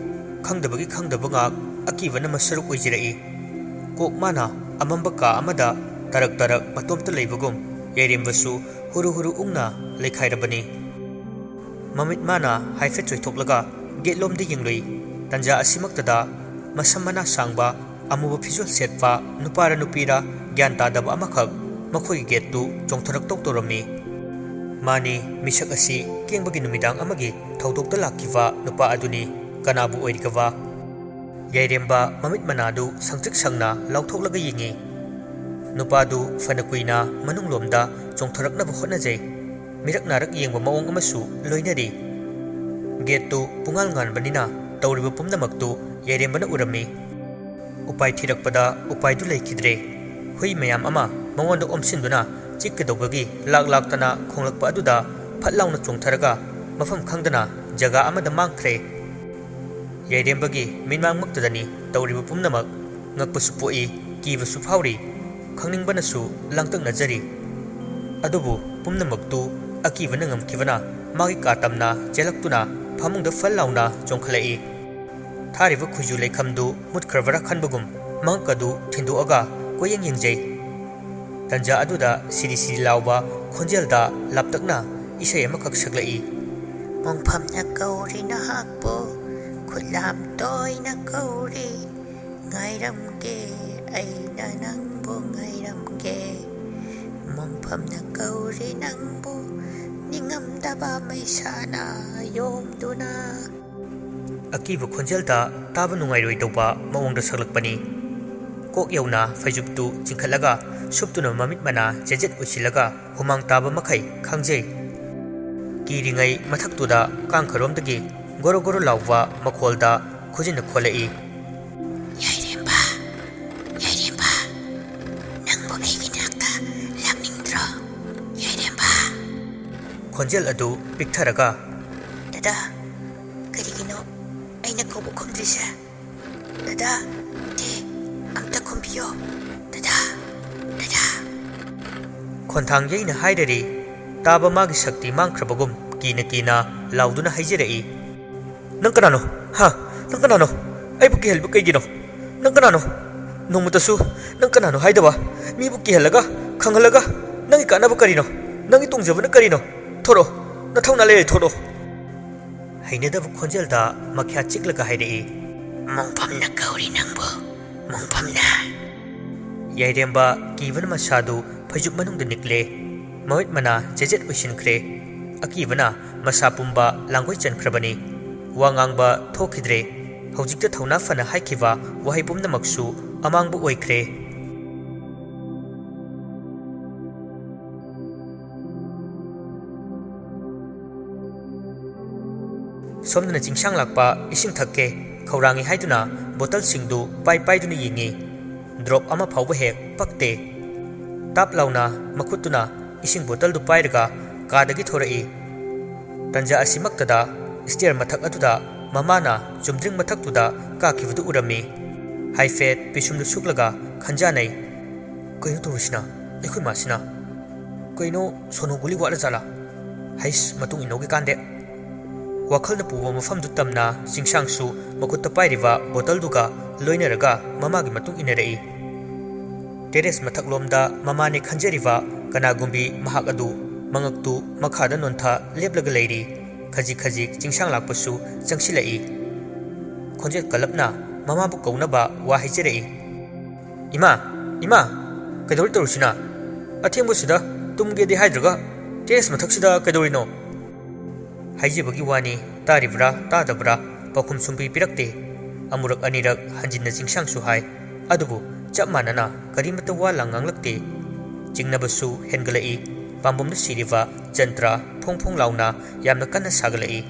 ꯈꯪꯗꯕꯒꯤ ꯈꯪꯗꯕ ꯉꯥꯛ ꯑꯀꯤꯕꯅ ꯃꯁꯔꯨꯛ ꯑꯣꯏꯖꯔꯛꯏ꯫ ꯀꯣꯛ ꯃꯥꯅ ꯑꯃꯝꯕ ꯀꯥ ꯑꯃꯗ ꯇꯔꯛ ꯇꯔꯛ ꯃꯇꯣꯝꯇ ꯂꯩꯕꯒꯨꯝ ꯌꯥꯏꯔꯦꯝꯕꯁꯨ ꯍꯨꯔꯨ ꯍꯨꯔꯨ ꯎꯪꯅ ꯂꯩꯈꯥꯏꯔꯕꯅꯤ꯫ ꯃꯃꯤꯠ ꯃꯥꯅ ꯍꯥꯏꯐꯦꯠ ꯆꯣꯏꯊꯣꯛꯂꯒ ꯒꯦꯠꯂꯣꯝꯗ ꯌꯦꯡꯂꯨꯏ꯫ ꯇꯟꯖꯥ ꯑꯁꯤꯃꯛꯇꯗ ꯃꯁꯝ ꯃꯅꯥ ꯁꯥꯡꯕ, ꯑꯃꯨꯕ ꯐꯤꯖꯣꯜ ꯁꯦꯠꯄ ꯅꯨꯄꯥꯔ ꯅꯨꯄꯤꯔ ꯒ꯭ꯌꯥꯟ ꯇꯥꯗꯕ ꯑꯃꯈꯛ ꯃꯈꯣꯏꯒꯤ ꯒꯦꯠꯇꯨ ꯆꯣꯡꯊꯔꯛꯇꯧ ꯇꯧꯔꯝꯃꯤ꯫ ꯃꯥꯅꯤ, ꯃꯤꯁꯛ ꯑꯁꯤ ꯀꯦꯡꯕꯒꯤ ꯅꯨꯃꯤꯗꯥꯡ ꯑꯃꯒꯤ ꯊꯧꯗꯣꯛꯇ ꯂꯥꯛꯈꯤꯕ ꯅꯨꯄꯥ ꯑꯗꯨꯅꯤ꯫ ꯀꯅꯥꯕꯨ ꯑꯣꯏꯔꯤꯒꯕ? ꯌꯥꯏꯔꯦꯝꯕ ꯃꯃꯤꯠ ꯃꯅꯥꯗꯨ ꯁꯪꯇ꯭ꯔꯤꯛ ꯁꯪꯅ ꯂꯥꯎꯊꯣꯛꯂꯒ ꯌꯦꯡꯉꯤ꯫ ꯅꯨꯄꯥꯗꯨ ꯐꯅ ꯀꯨꯏꯅ ꯃꯅꯨꯡꯂꯣꯝꯗ ꯆꯣꯡꯊꯔꯛꯅꯕ ꯍꯣꯠꯅꯖꯩ꯫ ꯃꯤꯔꯛ ꯅꯥꯔꯛ ꯌꯦꯡꯕ ꯃꯑꯣꯡ ꯑꯃꯁꯨ ꯂꯣꯏꯅꯔꯤ꯫ ꯒꯦꯠꯇꯨ ꯄꯨꯡꯉꯥꯟ ꯉꯥꯟꯕꯅꯤꯅ ꯇꯧꯔꯤꯕ ꯄꯨꯝꯅꯃꯛꯇꯨ ꯌꯥꯏꯔꯦꯝꯕꯅ ꯎꯔꯝꯃꯤ꯫ ꯎꯄꯥꯏ ꯊꯤꯔꯛꯄꯗ ꯎꯄꯥꯏꯗꯨ ꯂꯩꯈꯤꯗ꯭ꯔꯦ꯫ ꯍꯨꯏ ꯃꯌꯥꯝ ꯑꯃ ꯃꯉꯣꯟꯗ ꯑꯣꯝꯁꯤꯟꯗꯨꯅ ꯆꯤꯛꯀꯗꯧꯕꯒꯤ ꯂꯥꯛ ꯂꯥꯛꯇꯅ ꯈꯣꯡꯂꯛꯄ ꯑꯗꯨꯗ ꯐꯠ ꯂꯥꯎꯅ ꯆꯣꯡꯊꯔꯒ ꯃꯐꯝ ꯈꯪꯗꯅ ꯖꯒꯥ ꯑꯃꯗ ꯃꯥꯡꯈ꯭ꯔꯦ꯫ ꯌꯥꯏꯔꯦꯝꯕꯒꯤ ꯃꯤꯠꯃꯥꯡꯃꯛꯇꯗꯅꯤ ꯇꯧꯔꯤꯕ ꯄꯨꯝꯅꯃꯛ꯫ ꯉꯛꯄꯁꯨ ꯄꯣꯛꯏ, ꯀꯤꯕꯁꯨ ꯐꯥꯎꯔꯤ, ꯈꯪꯅꯤꯡꯕꯅꯁꯨ ꯂꯥꯡꯇꯛꯅꯖꯔꯤ꯫ ꯑꯗꯨꯕꯨ ꯄꯨꯝꯅꯃꯛꯇꯨ ꯑꯀꯤꯕꯅ ꯉꯝꯈꯤꯕꯅ ꯃꯥꯒꯤ ꯀꯥ ꯇꯝꯅ ꯆꯦꯜꯂꯛꯇꯨꯅ ꯐꯃꯨꯡꯗ ꯐꯜ ꯂꯥꯎꯅ ꯆꯣꯡꯈꯠꯂꯛꯏ꯫ ꯊꯥꯔꯤꯕ ꯈꯨꯖꯨ ꯂꯩꯈꯝꯗꯨ ꯃꯨꯠꯈ꯭ꯔꯕꯔꯥ ꯈꯟꯕꯒꯨꯝ ꯃꯉꯛ ꯑꯗꯨ ꯊꯤꯟꯗꯣꯛꯑꯒ ꯀꯣꯏꯌꯦꯡ ꯌꯦꯡꯖꯩ꯫ ꯇꯟꯖꯥ ꯑꯗꯨꯗ ꯁꯤꯔꯤ ꯁꯤꯔꯤ ꯂꯥꯎꯕ ꯈꯣꯟꯖꯦꯜꯗ ꯂꯥꯞꯇꯛꯅ ꯏꯁꯩ ꯑꯃꯈꯛ ꯁꯛꯂꯛꯏ꯫ ꯃꯣꯡꯐꯝꯅ ꯀꯧꯔꯤ ꯅꯍꯥꯛꯄꯨ, ꯈꯨꯠꯂꯥꯝ ꯇꯣꯏꯅ ꯀꯧꯔꯤ, ꯉꯥꯏꯔꯝꯒꯦ, ꯑꯩꯅ ꯅꯪꯕꯨ ꯉꯥꯏꯔꯝꯒꯦ꯫ ꯃꯣꯡꯐꯝꯅ ꯀꯧꯔꯤ ꯅꯪꯕꯨ, ꯅꯤꯡꯉꯝꯗꯕ ꯃꯩꯁꯥꯅ ꯌꯣꯝꯗꯨꯅ꯫ ꯑꯀꯤꯕ ꯈꯣꯟꯖꯦꯜꯗ ꯇꯥꯕ ꯅꯨꯡꯉꯥꯏꯔꯣꯏꯗꯧꯕ ꯃꯑꯣꯡꯗ ꯁꯛꯂꯛꯄꯅꯤ꯫ ꯀꯣꯛ ꯌꯧꯅ ꯐꯩꯖꯨꯞꯇꯨ ꯆꯤꯡꯈꯠꯂꯒ ꯁꯨꯞꯇꯨꯅ ꯃꯃꯤꯠ ꯃꯅꯥ ꯆꯦꯖꯦꯠ ꯎꯏꯁꯤꯜꯂꯒ ꯍꯨꯃꯥꯡ ꯇꯥꯕ ꯃꯈꯩ ꯈꯪꯖꯩ꯫ ꯀꯤꯔꯤꯉꯩ ꯃꯊꯛꯇꯨꯗ ꯀꯥꯡꯈꯔꯣꯝꯗꯒꯤ ꯒꯣꯔꯣ ꯒꯣꯔꯣ ꯂꯥꯎꯕ ꯃꯈꯣꯜꯗ ꯈꯨꯖꯤꯟꯅ ꯈꯣꯜꯂꯛꯏ꯫ ꯌꯥꯏꯔꯦꯝꯕ, ꯌꯥꯏꯔꯦꯝꯕ, ꯅꯪꯕꯨ ꯑꯩꯒꯤ ꯅꯥꯛꯇ ꯂꯥꯛꯅꯤꯡꯗ꯭ꯔꯣ? ꯌꯥꯏꯔꯦꯝꯕ꯫ ꯈꯣꯟꯖꯦꯜ ꯑꯗꯨ ꯄꯤꯛꯊꯔꯒ, ꯗꯗꯥ, ꯀꯔꯤꯒꯤꯅꯣ ꯑꯩꯅ ꯀꯧꯕ ꯈꯨꯝꯗ꯭ꯔꯤꯁꯦ? ꯗꯗꯥ, ꯗꯦ, ꯑꯝꯇ ꯈꯨꯝꯕꯤꯌꯣ꯫ ꯗꯗꯥ, ꯗꯗꯥ꯫ ꯈꯣꯟꯊꯥꯡ ꯌꯩꯅ ꯍꯥꯏꯔꯔꯤ꯫ ꯇꯥꯕ ꯃꯥꯒꯤ ꯁꯛꯇꯤ ꯃꯥꯡꯈ꯭ꯔꯕꯒꯨꯝ ꯀꯤꯅ ꯀꯤꯅ ꯂꯥꯎꯗꯨꯅ ꯍꯥꯏꯖꯔꯛꯏ꯫ "ꯅꯪ ꯀꯅꯥꯅꯣ? ꯍꯥ? ꯅꯪ ꯀꯅꯥꯅꯣ? ꯑꯩꯕꯨ ꯀꯤꯍꯜꯂꯤꯕ ꯀꯩꯒꯤꯅꯣ? ꯅꯪ ꯀꯅꯥꯅꯣ? ꯅꯣꯡꯃꯇꯁꯨ ꯅꯪ ꯀꯅꯥꯅꯣ ꯍꯥꯏꯗꯕ, ꯃꯤꯕꯨ ꯀꯤꯍꯜꯂꯒ, ꯈꯪꯍꯜꯂꯒ ꯅꯪꯒꯤ ꯀꯥꯟꯅꯕ ꯀꯔꯤꯅꯣ? ꯅꯪꯒꯤ ꯇꯣꯡꯖꯕꯅ ꯀꯔꯤꯅꯣ? ꯊꯣꯔꯛꯑꯣ, ꯅꯊꯧꯅꯥ ꯂꯩꯔꯦ, ꯊꯣꯔꯛꯑꯣ!" ꯍꯩꯅꯗꯕ ꯈꯣꯟꯖꯦꯜꯗ ꯃꯈ꯭ꯌꯥꯠ ꯆꯤꯛꯂꯒ ꯍꯥꯏꯔꯛꯏ꯫ "ꯃꯣꯡꯐꯝꯅ ꯀꯧꯔꯤ ꯅꯪꯕꯨ, ꯃꯣꯡꯐꯝꯅ!" ꯌꯥꯏꯔꯦꯝꯕ ꯀꯤꯕꯅ ꯃꯁꯥꯗꯨ ꯐꯩꯖꯨꯞ ꯃꯅꯨꯡꯗ ꯅꯤꯛꯂꯦ꯫ ꯃꯃꯤꯠ ꯃꯅꯥ ꯆꯦꯖꯦꯠ ꯑꯣꯏꯁꯤꯟꯈ꯭ꯔꯦ꯫ ꯑꯀꯤꯕꯅ ꯃꯁꯥ ꯄꯨꯝꯕ ꯂꯥꯡꯒꯣꯏ ꯆꯟꯈ꯭ꯔꯕꯅꯤ꯫ ꯋꯥ ꯉꯥꯡꯕ ꯊꯣꯛꯈꯤꯗ꯭ꯔꯦ꯫ ꯍꯧꯖꯤꯛꯇ ꯊꯧꯅꯥ ꯐꯅ ꯍꯥꯏꯈꯤꯕ ꯋꯥꯍꯩ ꯄꯨꯝꯅꯃꯛꯁꯨ ꯑꯃꯥꯡꯕ ꯑꯣꯏꯈ꯭ꯔꯦ꯫ ꯁꯣꯝꯗꯅ ꯆꯤꯡꯁꯥꯡ ꯂꯥꯛꯄ ꯏꯁꯤꯡ ꯊꯛꯀꯦ ꯈꯧꯔꯥꯡꯉꯤ ꯍꯥꯏꯗꯨꯅ ꯕꯣꯇꯜꯁꯤꯡꯗꯨ ꯄꯥꯏ ꯄꯥꯏꯗꯨꯅ ꯌꯦꯡꯉꯤ꯫ ꯗ꯭ꯔꯣꯞ ꯑꯃ ꯐꯥꯎꯕ ꯍꯦꯛ ꯄꯛꯇꯦ꯫ ꯇꯥꯞ ꯂꯥꯎꯅ ꯃꯈꯨꯠꯇꯨꯅ ꯏꯁꯤꯡ ꯕꯣꯇꯜꯗꯨ ꯄꯥꯏꯔꯒ ꯀꯥꯗꯒꯤ ꯊꯣꯔꯛꯏ꯫ ꯇꯟꯖꯥ ꯑꯁꯤꯃꯛꯇꯗ ꯁ꯭ꯇꯦꯌꯔ ꯃꯊꯛ ꯑꯗꯨꯗ ꯃꯃꯥꯅ ꯆꯨꯝꯗ꯭ꯔꯤꯡ ꯃꯊꯛꯇꯨꯗ ꯀꯥꯈꯤꯕꯗꯨ ꯎꯔꯝꯃꯤ꯫ ꯍꯥꯏꯐꯦꯠ ꯄꯤꯁꯨꯝꯗꯨ ꯁꯨꯛꯂꯒ ꯈꯟꯖꯥꯅꯩ꯫ "ꯀꯩꯅꯣ ꯇꯧꯔꯤꯁꯤꯅ? ꯑꯩꯈꯣꯏ ꯃꯥꯁꯤꯅ? ꯀꯩꯅꯣ, ꯁꯣꯅꯣ ꯒꯨꯂꯤ ꯋꯥꯠꯂ ꯖꯥꯠꯂꯥ? ꯍꯩꯁ, ꯃꯇꯨꯡ ꯏꯟꯅꯧꯒꯦ ꯀꯥꯟꯗꯦ!" ꯋꯥꯈꯜꯅ ꯄꯨꯕ ꯃꯐꯝꯗꯨ ꯇꯝꯅ ꯆꯤꯡꯁꯥꯡꯁꯨ ꯃꯈꯨꯠꯇ ꯄꯥꯏꯔꯤꯕ ꯕꯣꯇꯜꯗꯨꯒ ꯂꯣꯏꯅꯔꯒ ꯃꯃꯥꯒꯤ ꯃꯇꯨꯡ ꯏꯟꯅꯔꯛꯏ꯫ ꯇꯦꯔꯦꯁ ꯃꯊꯛꯂꯣꯝꯗ ꯃꯃꯥꯅꯦ ꯈꯟꯖꯔꯤꯕ ꯀꯅꯥꯒꯨꯝꯕꯤ ꯃꯍꯥꯛ ꯑꯗꯨ ꯃꯉꯛꯇꯨ ꯃꯈꯥꯗ ꯅꯣꯟꯊ ꯂꯦꯞꯂꯒ ꯂꯩꯔꯤ꯫ ꯈꯖꯤꯛ ꯈꯖꯤꯛ ꯆꯤꯡꯁꯥꯡ ꯂꯥꯛꯄꯁꯨ ꯆꯪꯁꯤꯜꯂꯛꯏ꯫ ꯈꯣꯟꯖꯦꯜ ꯀꯜꯂꯞꯅ ꯃꯃꯥꯕꯨ ꯀꯧꯅꯕ ꯋꯥ ꯍꯥꯏꯖꯔꯛꯏ꯫ "ꯏꯃꯥ, ꯏꯃꯥ, ꯀꯩꯗꯧꯔꯤ ꯇꯧꯔꯤꯁꯤꯅ? ꯑꯊꯦꯡꯕꯁꯤꯗ ꯇꯨꯝꯒꯦꯗꯤ ꯍꯥꯏꯗ꯭ꯔꯒ ꯇꯦꯔꯦꯁ ꯃꯊꯛꯁꯤꯗ ꯀꯩꯗꯧꯔꯤꯅꯣ?" ꯍꯥꯏꯖꯕꯒꯤ ꯋꯥꯅꯤ, ꯇꯥꯔꯤꯕ꯭ꯔꯥ ꯇꯥꯗꯕ꯭ꯔꯥ ꯄꯥꯎꯈꯨꯝ ꯁꯨꯝꯄꯤ ꯄꯤꯔꯛꯇꯦ꯫ ꯑꯃꯨꯔꯛ ꯑꯅꯤꯔꯛ ꯍꯟꯖꯤꯟꯅ ꯆꯤꯡꯁꯥꯡꯁꯨ ꯍꯥꯏ, ꯑꯗꯨꯕꯨ ꯆꯞ ꯃꯥꯟꯅꯅ ꯀꯔꯤꯃꯠꯇ ꯋꯥ ꯂꯥꯡ ꯉꯥꯡꯂꯛꯇꯦ꯫ ꯆꯤꯡꯅꯕꯁꯨ ꯍꯦꯟꯒꯠꯂꯛꯏ꯫ ꯄꯥꯝꯕꯣꯝꯗ ꯁꯤꯔꯤꯕ ꯖꯟꯇ꯭ꯔ ꯐꯣꯡ ꯐꯣꯡ ꯂꯥꯎꯅ ꯌꯥꯝꯅ ꯀꯟꯅ ꯁꯥꯒꯠꯂꯛꯏ꯫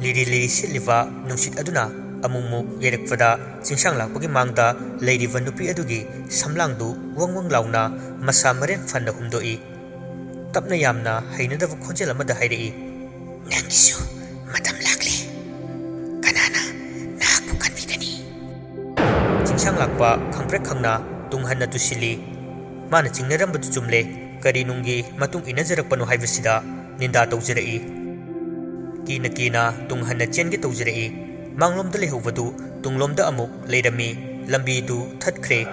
ꯂꯤꯔꯤ ꯂꯤꯔꯤ ꯁꯤꯠꯂꯤꯕ ꯅꯨꯡꯁꯤꯠ ꯑꯗꯨꯅ ꯑꯃꯨꯛ ꯃꯨꯛ ꯌꯩꯔꯛꯄꯗ ꯆꯤꯡꯁꯥꯡ ꯂꯥꯛꯄꯒꯤ ꯃꯥꯡꯗ ꯂꯩꯔꯤꯕ ꯅꯨꯄꯤ ꯑꯗꯨꯒꯤ ꯁꯝꯂꯥꯡꯗꯨ ꯋꯪ ꯋꯪ ꯂꯥꯎꯅ ꯃꯁꯥ ꯃꯔꯦꯟ ꯐꯟꯅ ꯍꯨꯝꯗꯣꯛꯏ꯫ ꯇꯞꯅ ꯌꯥꯝꯅ ꯍꯩꯅꯗꯕ ꯈꯣꯟꯖꯦꯜ ꯑꯃꯗ ꯍꯥꯏꯔꯛꯏ꯫ "ꯅꯪꯒꯤꯁꯨ ꯃꯇꯝ ꯂꯥꯛꯂꯦ꯫ ꯀꯅꯥꯅ ꯅꯍꯥꯛꯄꯨ ꯀꯟꯕꯤꯒꯅꯤ?" ꯆꯤꯡꯁꯥꯡ ꯂꯥꯛꯄ ꯈꯪꯄ꯭ꯔꯦꯛ ꯈꯪꯅ ꯇꯨꯡ ꯍꯟꯅ ꯇꯨꯁꯤꯜꯂꯤ꯫ ꯃꯥꯅ ꯆꯤꯡꯅꯔꯝꯕꯗꯨ ꯆꯨꯝꯂꯦ꯫ ꯀꯔꯤ ꯅꯨꯡꯒꯤ ꯃꯇꯨꯡ ꯏꯟꯅꯖꯔꯛꯄꯅꯣ ꯍꯥꯏꯕꯁꯤꯗ ꯅꯤꯟꯗꯥ ꯇꯧꯖꯔꯛꯏ꯫ ꯀꯤꯅ ꯀꯤꯅ ꯇꯨꯡ ꯍꯟꯅ ꯆꯦꯟꯒꯦ ꯇꯧꯖꯔꯛꯏ꯫ ꯃꯥꯡꯂꯣꯝꯗ ꯂꯩꯍꯧꯕꯗꯨ ꯇꯨꯡꯂꯣꯝꯗ ꯑꯃꯨꯛ ꯂꯩꯔꯝꯃꯤ꯫ ꯂꯝꯕꯤꯗꯨ ꯊꯠꯈ꯭ꯔꯦ꯫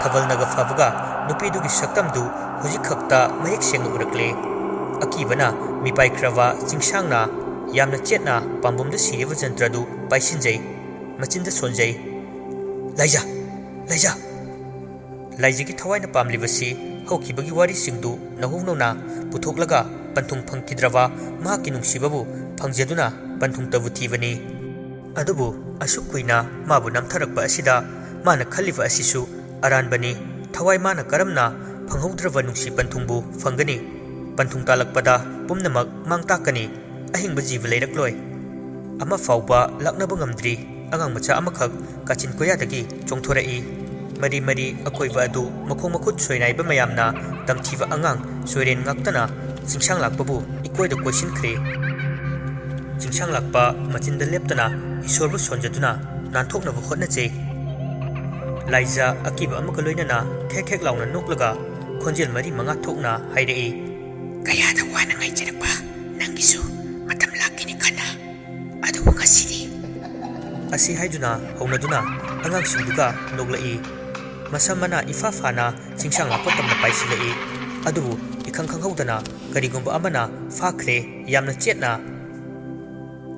ꯊꯥꯕꯜꯅꯒ ꯐꯕꯒ ꯅꯨꯄꯤꯗꯨꯒꯤ ꯁꯛꯇꯝꯗꯨ ꯍꯧꯖꯤꯛ ꯈꯛꯇ ꯃꯌꯦꯛ ꯁꯦꯡꯅ ꯎꯔꯛꯂꯦ꯫ ꯑꯀꯤꯕꯅ ꯃꯤꯄꯥꯏꯈ꯭ꯔꯕ ꯆꯤꯡꯁꯥꯡꯅ ꯌꯥꯝꯅ ꯆꯦꯠꯅ ꯄꯥꯝꯕꯣꯝꯗ ꯁꯤꯔꯤꯕ ꯖꯟꯇ꯭ꯔꯗꯨ ꯄꯥꯏꯁꯤꯟꯖꯩ꯫ ꯃꯆꯤꯟꯗ ꯁꯣꯟꯖꯩ꯫ "ꯂꯥꯏꯖꯥ! ꯂꯥꯏꯖꯥ!" ꯂꯥꯏꯖꯥꯒꯤ ꯊꯋꯥꯏꯅ ꯄꯥꯝꯂꯤꯕꯁꯤ ꯍꯧꯈꯤꯕꯒꯤ ꯋꯥꯔꯤꯁꯤꯡꯗꯨ ꯅꯧꯍꯧ ꯅꯧꯅ ꯄꯨꯊꯣꯛꯂꯒ ꯄꯟꯊꯨꯡ ꯐꯪꯈꯤꯗ꯭ꯔꯕ ꯃꯍꯥꯛꯀꯤ ꯅꯨꯡꯁꯤꯕꯕꯨ ꯐꯪꯖꯗꯨꯅ ꯄꯟꯊꯨꯡꯇꯕꯨ ꯊꯤꯕꯅꯤ꯫ ꯑꯗꯨꯕꯨ ꯑꯁꯨꯛ ꯀꯨꯏꯅ ꯃꯥꯕꯨ ꯅꯝꯊꯔꯛꯄ ꯑꯁꯤꯗ ꯃꯥꯅ ꯈꯜꯂꯤꯕ ꯑꯁꯤꯁꯨ ꯑꯔꯥꯟꯕꯅꯤ꯫ ꯊꯋꯥꯏ ꯃꯥꯅ ꯀꯔꯝꯅ ꯐꯪꯍꯧꯗ꯭ꯔꯕ ꯅꯨꯡꯁꯤ ꯄꯟꯊꯨꯡꯕꯨ ꯐꯪꯒꯅꯤ? ꯄꯟꯊꯨꯡ ꯇꯥꯂꯛꯄꯗ ꯄꯨꯝꯅꯃꯛ ꯃꯥꯡ ꯇꯥꯛꯀꯅꯤ꯫ ꯑꯍꯤꯡꯕ ꯖꯤꯕ ꯂꯩꯔꯛꯂꯣꯏ꯫ ꯑꯃ ꯐꯥꯎꯕ ꯂꯥꯛꯅꯕ ꯉꯝꯗ꯭ꯔꯤ꯫ ꯑꯉꯥꯡ ꯃꯆꯥ ꯑꯃꯈꯛ ꯀꯥꯆꯤꯟ ꯀꯣꯌꯥꯗꯒꯤ ꯆꯣꯡꯊꯣꯔꯛꯏ꯫ ꯃꯔꯤ ꯃꯔꯤ ꯑꯀꯣꯏꯕ ꯑꯗꯨ ꯃꯈꯣꯡ ꯃꯈꯨꯠ ꯁꯣꯏꯅꯥꯏꯕ ꯃꯌꯥꯝꯅ ꯇꯝꯊꯤꯕ ꯑꯉꯥꯡ ꯁꯣꯏꯔꯦꯟ ꯉꯥꯛꯇꯅ ꯆꯤꯡꯁꯥꯡ ꯂꯥꯛꯄꯕꯨ ꯏꯀꯣꯏꯗ ꯀꯣꯏꯁꯤꯟꯈ꯭ꯔꯦ꯫ ꯆꯤꯡꯁꯥꯡ ꯂꯥꯛꯄ ꯃꯆꯤꯟꯗ ꯂꯦꯞꯇꯅ ꯏꯁꯣꯔꯕꯨ ꯁꯣꯟꯖꯗꯨꯅ ꯅꯥꯟꯊꯣꯛꯅꯕ ꯍꯣꯠꯅꯖꯩ꯫ ꯂꯥꯏꯖꯥ ꯑꯀꯤꯕ ꯑꯃꯒ ꯂꯣꯏꯅꯅ ꯈꯦꯛ ꯈꯦꯛ ꯂꯥꯎꯅ ꯅꯣꯛꯂꯒ ꯈꯣꯟꯖꯦꯜ ꯃꯔꯤ ꯃꯉꯥ ꯊꯣꯛꯅ ꯍꯥꯏꯔꯛꯏ꯫ "ꯀꯌꯥꯗ ꯋꯥꯅ ꯉꯥꯏꯖꯔꯛꯄ ꯅꯪꯒꯤꯁꯨ ꯃꯇꯝ ꯂꯥꯛꯈꯤꯅꯤ ꯈꯟꯅ꯫ ꯑꯗꯨꯕꯨ ꯉꯁꯤꯗꯤ" ꯑꯁꯤ ꯍꯥꯏꯗꯨꯅ ꯍꯧꯅꯗꯨꯅ ꯑꯉꯥꯡꯁꯤꯡꯗꯨꯒ ꯅꯣꯛꯂꯛꯏ꯫ ꯃꯁꯝ ꯃꯅꯥ ꯏꯐꯥ ꯐꯥꯅ ꯆꯤꯡꯁꯥꯡ ꯂꯥꯛꯄ ꯇꯝꯅ ꯄꯥꯏꯁꯤꯜꯂꯛꯏ꯫ ꯑꯗꯨꯕꯨ ꯏꯈꯪ ꯈꯪꯍꯧꯗꯅ ꯀꯔꯤꯒꯨꯝꯕ ꯑꯃꯅ ꯐꯥꯈ꯭ꯔꯦ, ꯌꯥꯝꯅ ꯆꯦꯠꯅ꯫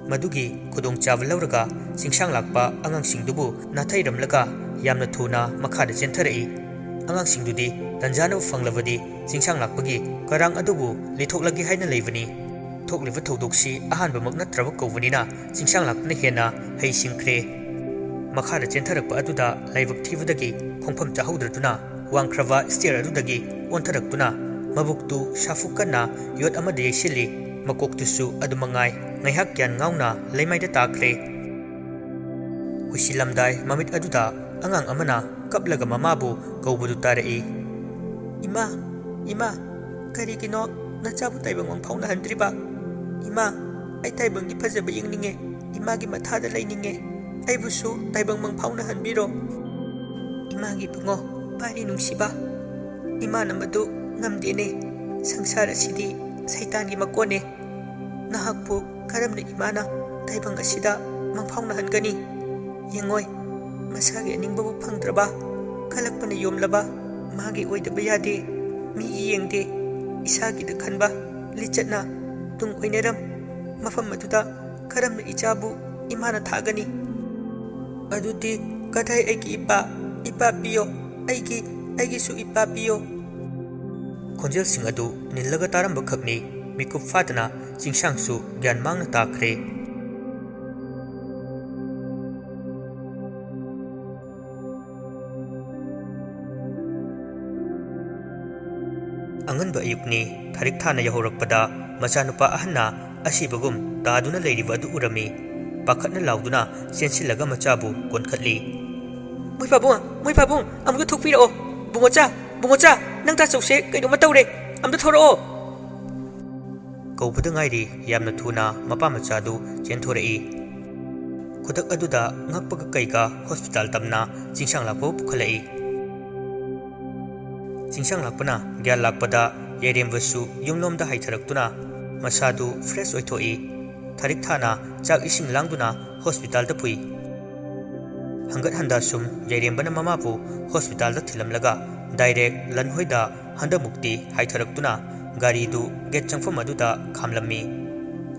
ꯃꯗꯨꯒꯤ ꯈꯨꯗꯣꯡꯆꯥꯕ ꯂꯧꯔꯒ ꯆꯤꯡꯁꯥꯡ ꯂꯥꯛꯄ ꯑꯉꯥꯡꯁꯤꯡꯗꯨꯕꯨ ꯅꯥꯊꯩꯔꯝꯂꯒ ꯌꯥꯝꯅ ꯊꯨꯅ ꯃꯈꯥꯗ ꯆꯦꯟꯊꯔꯛꯏ꯫ ꯑꯉꯥꯡꯁꯤꯡꯗꯨꯗꯤ ꯇꯟꯖꯥꯅꯕ ꯐꯪꯂꯕꯗꯤ ꯆꯤꯡꯁꯥꯡ ꯂꯥꯛꯄꯒꯤ ꯀꯔꯥꯡ ꯑꯗꯨꯕꯨ ꯂꯤꯊꯣꯛꯂꯒꯦ ꯍꯥꯏꯅ ꯂꯩꯕꯅꯤ꯫ ꯊꯣꯛꯂꯤꯕ ꯊꯧꯗꯣꯛꯁꯤ ꯑꯍꯥꯟꯕꯃꯛ ꯅꯠꯇ꯭ꯔꯕ ꯀꯧꯕꯅꯤꯅ ꯆꯤꯡꯁꯥꯡ ꯂꯥꯛꯄꯅ ꯍꯦꯟꯅ ꯍꯩꯁꯤꯡꯈ꯭ꯔꯦ꯫ ꯃꯈꯥꯗ ꯆꯦꯟꯊꯔꯛꯄ ꯑꯗꯨꯗ ꯂꯥꯏꯕꯛ ꯊꯤꯕꯗꯒꯤ ꯈꯣꯡꯐꯝ ꯆꯥꯍꯧꯗ꯭ꯔꯗꯨꯅ ꯋꯥꯡꯈ꯭ꯔꯕ ꯁ꯭ꯇꯦꯌꯔ ꯑꯗꯨꯗꯒꯤ ꯑꯣꯟꯊꯔꯛꯇꯨꯅ ꯃꯕꯨꯛꯇꯨ ꯁꯥꯐꯨ ꯀꯟꯅ ꯌꯣꯠ ꯑꯃꯗ ꯌꯩꯁꯤꯜꯂꯤ꯫ ꯃꯀꯣꯛꯇꯨꯁꯨ ꯑꯗꯨ ꯃꯉꯥꯏ꯫ ꯉꯥꯏꯍꯥꯛ ꯒ꯭ꯌꯥꯟ ꯉꯥꯎꯅ ꯂꯩꯃꯥꯏꯗ ꯇꯥꯈ꯭ꯔꯦ꯫ ꯍꯨꯏꯁꯤꯜꯂꯝꯗꯥꯏ ꯃꯃꯤꯠ ꯑꯗꯨꯗ ꯑꯉꯥꯡ ꯑꯃꯅ ꯀꯞꯂꯒ ꯃꯃꯥꯕꯨ ꯀꯧꯕꯗꯨ ꯇꯥꯔꯛꯏ꯫ "ꯏꯃꯥ, ꯏꯃꯥ, ꯀꯔꯤꯒꯤꯅꯣ ꯅꯆꯥꯕꯨ ꯇꯥꯏꯕꯪ ꯃꯪ ꯐꯥꯎꯅꯍꯟꯗ꯭ꯔꯤꯕ? ꯏꯃꯥ, ꯑꯩ ꯇꯥꯏꯕꯪꯒꯤ ꯐꯖꯕ ꯌꯦꯡꯅꯤꯡꯉꯦ, ꯏꯃꯥꯒꯤ ꯃꯊꯥꯗ ꯂꯩꯅꯤꯡꯉꯦ꯫" ꯑꯩꯕꯨꯁꯨ ꯇꯥꯏꯕꯪ ꯃꯪꯐꯥꯎꯅꯍꯟꯕꯤꯔꯣ꯫ ꯏꯃꯥꯒꯤ ꯏꯕꯨꯡꯉꯣ, ꯄꯥꯔꯤ ꯅꯨꯡꯁꯤꯕ, ꯏꯃꯥꯅ ꯃꯗꯨ ꯉꯝꯗꯦꯅꯦ꯫ ꯁꯪꯁꯥꯔ ꯑꯁꯤꯗꯤ ꯁꯩꯇꯥꯟꯒꯤ ꯃꯀꯣꯟꯅꯦ꯫ ꯅꯍꯥꯛꯄꯨ ꯀꯔꯝꯅ ꯏꯃꯥꯅ ꯇꯥꯏꯕꯪ ꯑꯁꯤꯗ ꯃꯪꯐꯥꯎꯅꯍꯟꯒꯅꯤ? ꯌꯦꯡꯉꯣꯏ, ꯃꯁꯥꯒꯤ ꯑꯅꯤꯡꯕꯕꯨ ꯐꯪꯗ꯭ꯔꯕ, ꯀꯜꯂꯛꯄꯅ ꯌꯣꯝꯂꯕ ꯃꯥꯒꯤ ꯑꯣꯏꯗꯕ ꯌꯥꯗꯦ꯫ ꯃꯤꯒꯤ ꯌꯦꯡꯗꯦ, ꯏꯁꯥꯒꯤꯗ ꯈꯟꯕ ꯂꯤꯆꯠꯅ ꯇꯨꯡ ꯑꯣꯏꯅꯔꯝ꯫ ꯃꯐꯝ ꯑꯗꯨꯗ ꯀꯔꯝꯅ ꯏꯆꯥꯕꯨ ꯏꯃꯥꯅ ꯊꯥꯒꯅꯤ? ꯑꯗꯨꯗꯤ ꯀꯗꯥꯏ ꯑꯩꯒꯤ ꯏꯄꯥ? ꯏꯄꯥ ꯄꯤꯌꯣ, ꯑꯩꯒꯤ, ꯑꯩꯒꯤꯁꯨ ꯏꯄꯥ ꯄꯤꯌꯣ꯫ ꯈꯣꯟꯖꯦꯜꯁꯤꯡ ꯑꯗꯨ ꯅꯤꯜꯂꯒ ꯇꯥꯔꯝꯕ ꯈꯛꯅꯤ, ꯃꯤꯀꯨꯞ ꯐꯥꯗꯅ ꯆꯤꯡꯁꯥꯡꯁꯨ ꯒ꯭ꯌꯥꯟ ꯃꯥꯡꯅ ꯇꯥꯈ꯭ꯔꯦ꯫ ꯑꯉꯟꯕ ꯑꯌꯨꯛꯅꯤ꯫ ꯊꯥꯔꯤꯛ ꯊꯥꯅ ꯌꯧꯍꯧꯔꯛꯄꯗ ꯃꯆꯥꯅꯨꯄꯥ ꯑꯍꯟꯅ ꯑꯁꯤꯕꯒꯨꯝ ꯇꯥꯗꯨꯅ ꯂꯩꯔꯤꯕ ꯑꯗꯨ ꯎꯔꯝꯃꯤ꯫ ꯄꯥꯈꯠꯅ ꯂꯥꯎꯗꯨꯅ ꯆꯦꯟꯁꯤꯜꯂꯒ ꯃꯆꯥꯕꯨ ꯀꯣꯟꯈꯠꯂꯤ꯫ "ꯃꯣꯏ ꯄꯥꯕꯨꯡ, ꯃꯣꯏ ꯄꯥꯕꯨꯡ, ꯑꯃꯨꯛꯇ ꯊꯣꯛꯄꯤꯔꯛꯑꯣ꯫ ꯕꯨꯡꯉꯣꯆꯥ, ꯕꯨꯡꯉꯣꯆꯥ, ꯅꯪ ꯇꯥꯆꯧꯁꯦ ꯀꯩꯅꯣꯝꯃ ꯇꯧꯔꯦ꯫ ꯑꯝꯇ ꯊꯣꯔꯛꯑꯣ!" ꯀꯧꯕꯗ ꯉꯥꯏꯔꯤ ꯌꯥꯝꯅ ꯊꯨꯅ ꯃꯄꯥ ꯃꯆꯥꯗꯨ ꯆꯦꯟꯊꯣꯔꯛꯏ꯫ ꯈꯨꯗꯛ ꯑꯗꯨꯗ ꯉꯛꯄꯒ ꯀꯩꯒ ꯍꯣꯁꯄꯤꯇꯥꯜ ꯇꯝꯅ ꯆꯤꯡꯁꯥꯡ ꯂꯥꯛꯄ ꯄꯨꯈꯠꯂꯛꯏ꯫ ꯆꯤꯡꯁꯥꯡ ꯂꯥꯛꯄꯅ ꯒ꯭ꯌꯥꯟ ꯂꯥꯛꯄꯗ ꯌꯥꯏꯔꯦꯝꯕꯁꯨ ꯌꯨꯝꯂꯣꯝꯗ ꯍꯥꯏꯊꯔꯛꯇꯨꯅ ꯃꯁꯥꯗꯨ ꯐ꯭ꯔꯦꯁ ꯑꯣꯏꯊꯣꯛꯏ꯫ ꯊꯥꯔꯤꯛ ꯊꯥꯅ ꯆꯥꯛ ꯏꯁꯤꯡ ꯂꯥꯡꯗꯨꯅ ꯍꯣꯁꯄꯤꯇꯥꯜꯗ ꯄꯨꯏ꯫ ꯍꯪꯒꯠ ꯍꯟꯗ ꯁꯨꯝ ꯌꯥꯏꯔꯦꯝꯕꯅ ꯃꯃꯥꯕꯨ ꯍꯣꯁꯄꯤꯇꯥꯜꯗ ꯊꯤꯜꯂꯝꯂꯒ ꯗꯥꯏꯔꯦꯛ ꯂꯟꯍꯣꯏꯗ ꯍꯟꯗꯃꯨꯛꯇꯤ ꯍꯥꯏꯊꯔꯛꯇꯨꯅ ꯒꯥꯔꯤꯗꯨ ꯒꯦꯠ ꯆꯪꯐꯝ ꯑꯗꯨꯗ ꯈꯥꯝꯂꯝꯃꯤ꯫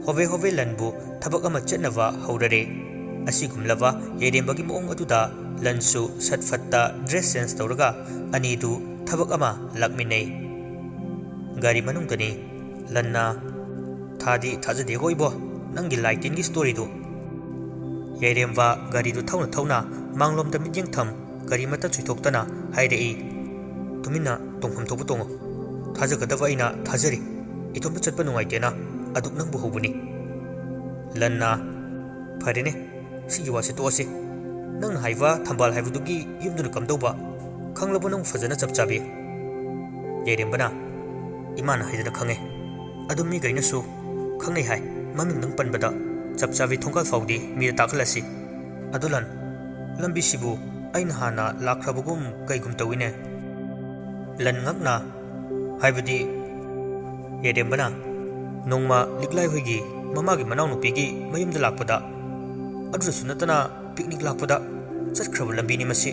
ꯍꯣꯕꯦ ꯍꯣꯕꯦ ꯂꯟꯕꯨ ꯊꯕꯛ ꯑꯃ ꯆꯠꯅꯕ ꯍꯧꯔꯔꯦ꯫ ꯑꯁꯤꯒꯨꯝꯂꯕ ꯌꯥꯏꯔꯦꯝꯕꯒꯤ ꯃꯑꯣꯡ ꯑꯗꯨꯗ ꯂꯟꯁꯨ ꯁꯠ ꯐꯠꯇ ꯗ꯭ꯔꯦꯁ ꯆꯦꯟꯖ ꯇꯧꯔꯒ ꯑꯅꯤꯗꯨ ꯊꯕꯛ ꯑꯃ ꯂꯥꯛꯃꯤꯟꯅꯩ꯫ ꯒꯥꯔꯤ ꯃꯅꯨꯡꯗꯅꯤ꯫ ꯂꯟꯅ, "ꯊꯥꯗꯤ ꯊꯥꯖꯗꯦꯀꯣ ꯏꯕꯣ, ꯅꯪꯒꯤ ꯂꯥꯏ ꯇꯤꯟꯒꯤ ꯁ꯭ꯇꯣꯔꯤꯗꯨ꯫" ꯌꯥꯏꯔꯦꯝꯕ ꯒꯥꯔꯤꯗꯨ ꯊꯧꯅ ꯊꯧꯅ ꯃꯥꯡꯂꯣꯝꯗ ꯃꯤꯠꯌꯦꯡ ꯊꯝ ꯒꯥꯔꯤ ꯃꯇꯠ ꯆꯨꯏꯊꯣꯛꯇꯅ ꯍꯥꯏꯔꯛꯏ, "ꯇꯨꯃꯤꯟꯅ ꯇꯣꯡꯐꯝ ꯊꯣꯛꯄ ꯇꯣꯡꯉꯨ꯫ ꯊꯥꯖꯒꯗꯕ ꯑꯩꯅ ꯊꯥꯖꯔꯤ꯫ ꯏꯇꯣꯝꯇ ꯆꯠꯄ ꯅꯨꯡꯉꯥꯏꯇꯦꯅ ꯑꯗꯨꯛ ꯅꯪꯕꯨ ꯍꯧꯕꯅꯤ꯫" ꯂꯟꯅ, "ꯐꯔꯦꯅꯦ, ꯁꯤꯒꯤ ꯋꯥꯁꯦ ꯇꯣꯛꯑꯁꯤ꯫ ꯅꯪꯅ ꯍꯥꯏꯕ ꯊꯝꯕꯥꯜ ꯍꯥꯏꯕꯗꯨꯒꯤ ꯌꯨꯝꯗꯨꯅ ꯀꯝꯗꯧꯕ? ꯈꯪꯂꯕꯣ ꯅꯪ ꯐꯖꯅ ꯆꯞ ꯆꯥꯕꯤ?" ꯌꯥꯏꯔꯦꯝꯕꯅ, "ꯏꯃꯥꯅ ꯍꯥꯏꯗꯅ ꯈꯪꯉꯦ꯫ ꯑꯗꯨ ꯃꯤꯈꯩꯅꯁꯨ ꯈꯪꯅꯩ ꯍꯥꯏ꯫ ꯃꯃꯤꯡꯗꯪ ꯄꯟꯕꯗ ꯆꯞ ꯆꯥꯕꯤ ꯊꯣꯡꯒꯥꯜ ꯐꯥꯎꯗꯤ ꯃꯤꯗ ꯇꯥꯛꯍꯜꯂꯁꯤ꯫ "ꯑꯗꯨ ꯂꯟ, ꯂꯝꯕꯤꯁꯤꯕꯨ ꯑꯩꯅ ꯍꯥꯟꯅ ꯂꯥꯛꯈ꯭ꯔꯕꯒꯨꯝ ꯀꯩꯒꯨꯝ ꯇꯧꯏꯅꯦ?" ꯂꯟ ꯉꯛꯅ, "ꯍꯥꯏꯕꯗꯤ?" ꯌꯥꯏꯔꯦꯝꯕꯅ, "ꯅꯣꯡꯃ ꯂꯤꯛꯂꯥꯏ ꯍꯣꯏꯒꯤ ꯃꯃꯥꯒꯤ ꯃꯅꯥꯎꯅꯨꯄꯤꯒꯤ ꯃꯌꯨꯝꯗ ꯂꯥꯛꯄꯗ, ꯑꯗꯨꯗꯁꯨ ꯅꯠꯇꯅ ꯄꯤꯛꯅꯤꯛ ꯂꯥꯛꯄꯗ ꯆꯠꯈ꯭ꯔꯕ ꯂꯝꯕꯤꯅꯤ ꯃꯁꯤ꯫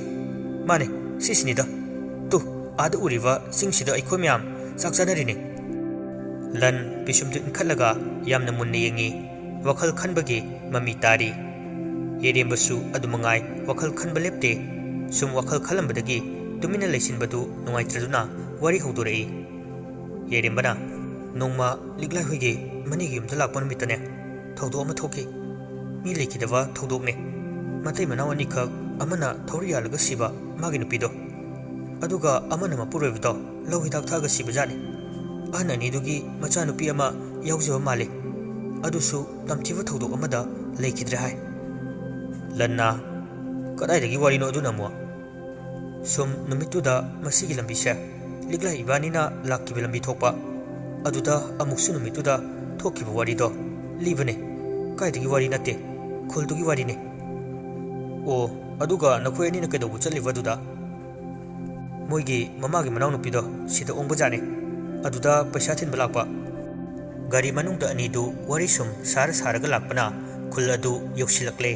ꯃꯥꯅꯦ, ꯁꯤꯁꯤꯅꯤꯗ꯫ ꯇꯨ, ꯑꯥꯗ ꯎꯔꯤꯕ ꯆꯤꯡꯁꯤꯗ ꯑꯩꯈꯣꯏ ꯃꯌꯥꯝ ꯆꯥꯛ ꯆꯥꯅꯔꯤꯅꯤ꯫" ꯂꯟ ꯄꯤꯁꯨꯝꯗꯨ ꯏꯟꯈꯠꯂꯒ ꯌꯥꯝꯅ ꯃꯨꯟꯅ ꯌꯦꯡꯉꯤ꯫ ꯋꯥꯈꯜ ꯈꯟꯕꯒꯤ ꯃꯃꯤ ꯇꯥꯔꯤ꯫ ꯌꯥꯏꯔꯦꯝꯕꯁꯨ ꯑꯗꯨꯃꯉꯥꯏ ꯋꯥꯈꯜ ꯈꯟꯕ ꯂꯦꯞꯇꯦ꯫ ꯁꯨꯝ ꯋꯥꯈꯜ ꯈꯜꯂꯝꯕꯗꯒꯤ ꯇꯨꯃꯤꯟꯅ ꯂꯩꯁꯤꯟꯕꯗꯨ ꯅꯨꯡꯉꯥꯏꯇ꯭ꯔꯗꯨꯅ ꯋꯥꯔꯤ ꯍꯧꯗꯣꯔꯛꯏ꯫ ꯌꯥꯏꯔꯦꯝꯕꯅ, "ꯅꯣꯡꯃ ꯂꯤꯛꯂꯥꯏ ꯍꯣꯏꯒꯤ ꯃꯅꯤꯒꯤ ꯌꯨꯝꯗ ꯂꯥꯛꯄ ꯅꯨꯃꯤꯠꯇꯅꯦ, ꯊꯧꯗꯣꯛ ꯑꯃ ꯊꯣꯛꯈꯤ꯫ ꯃꯤ ꯂꯩꯈꯤꯗꯕ ꯊꯧꯗꯣꯛꯅꯦ꯫ ꯃꯇꯩ ꯃꯅꯥꯎ ꯑꯅꯤꯈꯛ, ꯑꯃꯅ ꯊꯧꯔꯤ ꯌꯥꯜꯂꯒ ꯁꯤꯕ, ꯃꯥꯒꯤ ꯅꯨꯄꯤꯗꯣ꯫ ꯑꯗꯨꯒ ꯑꯃꯅ ꯃꯄꯨꯔꯣꯏꯕꯗꯣ ꯂꯧ ꯍꯤꯗꯥꯛ ꯊꯛꯑꯒ ꯁꯤꯕꯖꯥꯠꯅꯤ꯫ ꯑꯍꯟ ꯑꯅꯤꯗꯨꯒꯤ ꯃꯆꯥꯅꯨꯄꯤ ꯑꯃ ꯌꯥꯎꯖꯕ ꯃꯥꯜꯂꯤ꯫ ꯑꯗꯨꯁꯨ ꯇꯝꯊꯤꯕ ꯊꯧꯗꯣꯛ ꯑꯃꯗ ꯂꯩꯈꯤꯗ꯭ꯔꯦ ꯍꯥꯏ꯫" ꯂꯟꯅ, "ꯀꯗꯥꯏꯗꯒꯤ ꯋꯥꯔꯤꯅꯣ ꯑꯗꯨꯅ ꯑꯃꯨꯛ?" "ꯁꯨꯝ ꯅꯨꯃꯤꯠꯇꯨꯗ ꯃꯁꯤꯒꯤ ꯂꯝꯕꯤꯁꯦ ꯂꯤꯛꯂꯥꯏ ꯏꯕꯥꯅꯤꯅ ꯂꯥꯛꯈꯤꯕ ꯂꯝꯕꯤ ꯊꯣꯛꯄ, ꯑꯗꯨꯗ ꯑꯃꯨꯛꯁꯨ ꯅꯨꯃꯤꯠꯇꯨꯗ ꯊꯣꯛꯈꯤꯕ ꯋꯥꯔꯤꯗꯣ ꯂꯤꯕꯅꯦ꯫ ꯀꯥꯏꯗꯒꯤ ꯋꯥꯔꯤ ꯅꯠꯇꯦ, ꯈꯨꯜꯗꯨꯒꯤ ꯋꯥꯔꯤꯅꯦ꯫" "ꯑꯣ, ꯑꯗꯨꯒ ꯅꯈꯣꯏ ꯑꯅꯤꯅ ꯀꯩꯗꯧꯕ ꯆꯠꯂꯤꯕ ꯑꯗꯨꯗ?" "ꯃꯣꯏꯒꯤ ꯃꯃꯥꯒꯤ ꯃꯅꯥꯎꯅꯨꯄꯤꯗꯣ ꯁꯤꯗ ꯑꯣꯡꯕꯖꯥꯠꯅꯤ꯫ ꯑꯗꯨꯗ ꯄꯩꯁꯥ ꯊꯤꯟꯕ ꯂꯥꯛꯄ꯫" ꯒꯥꯔꯤ ꯃꯅꯨꯡꯗ ꯑꯅꯤꯗꯨ ꯋꯥꯔꯤ ꯁꯨꯝ ꯁꯥꯔ ꯁꯥꯔꯒ ꯂꯥꯛꯄꯅ ꯈꯨꯜ ꯑꯗꯨ ꯌꯧꯁꯤꯜꯂꯛꯂꯦ꯫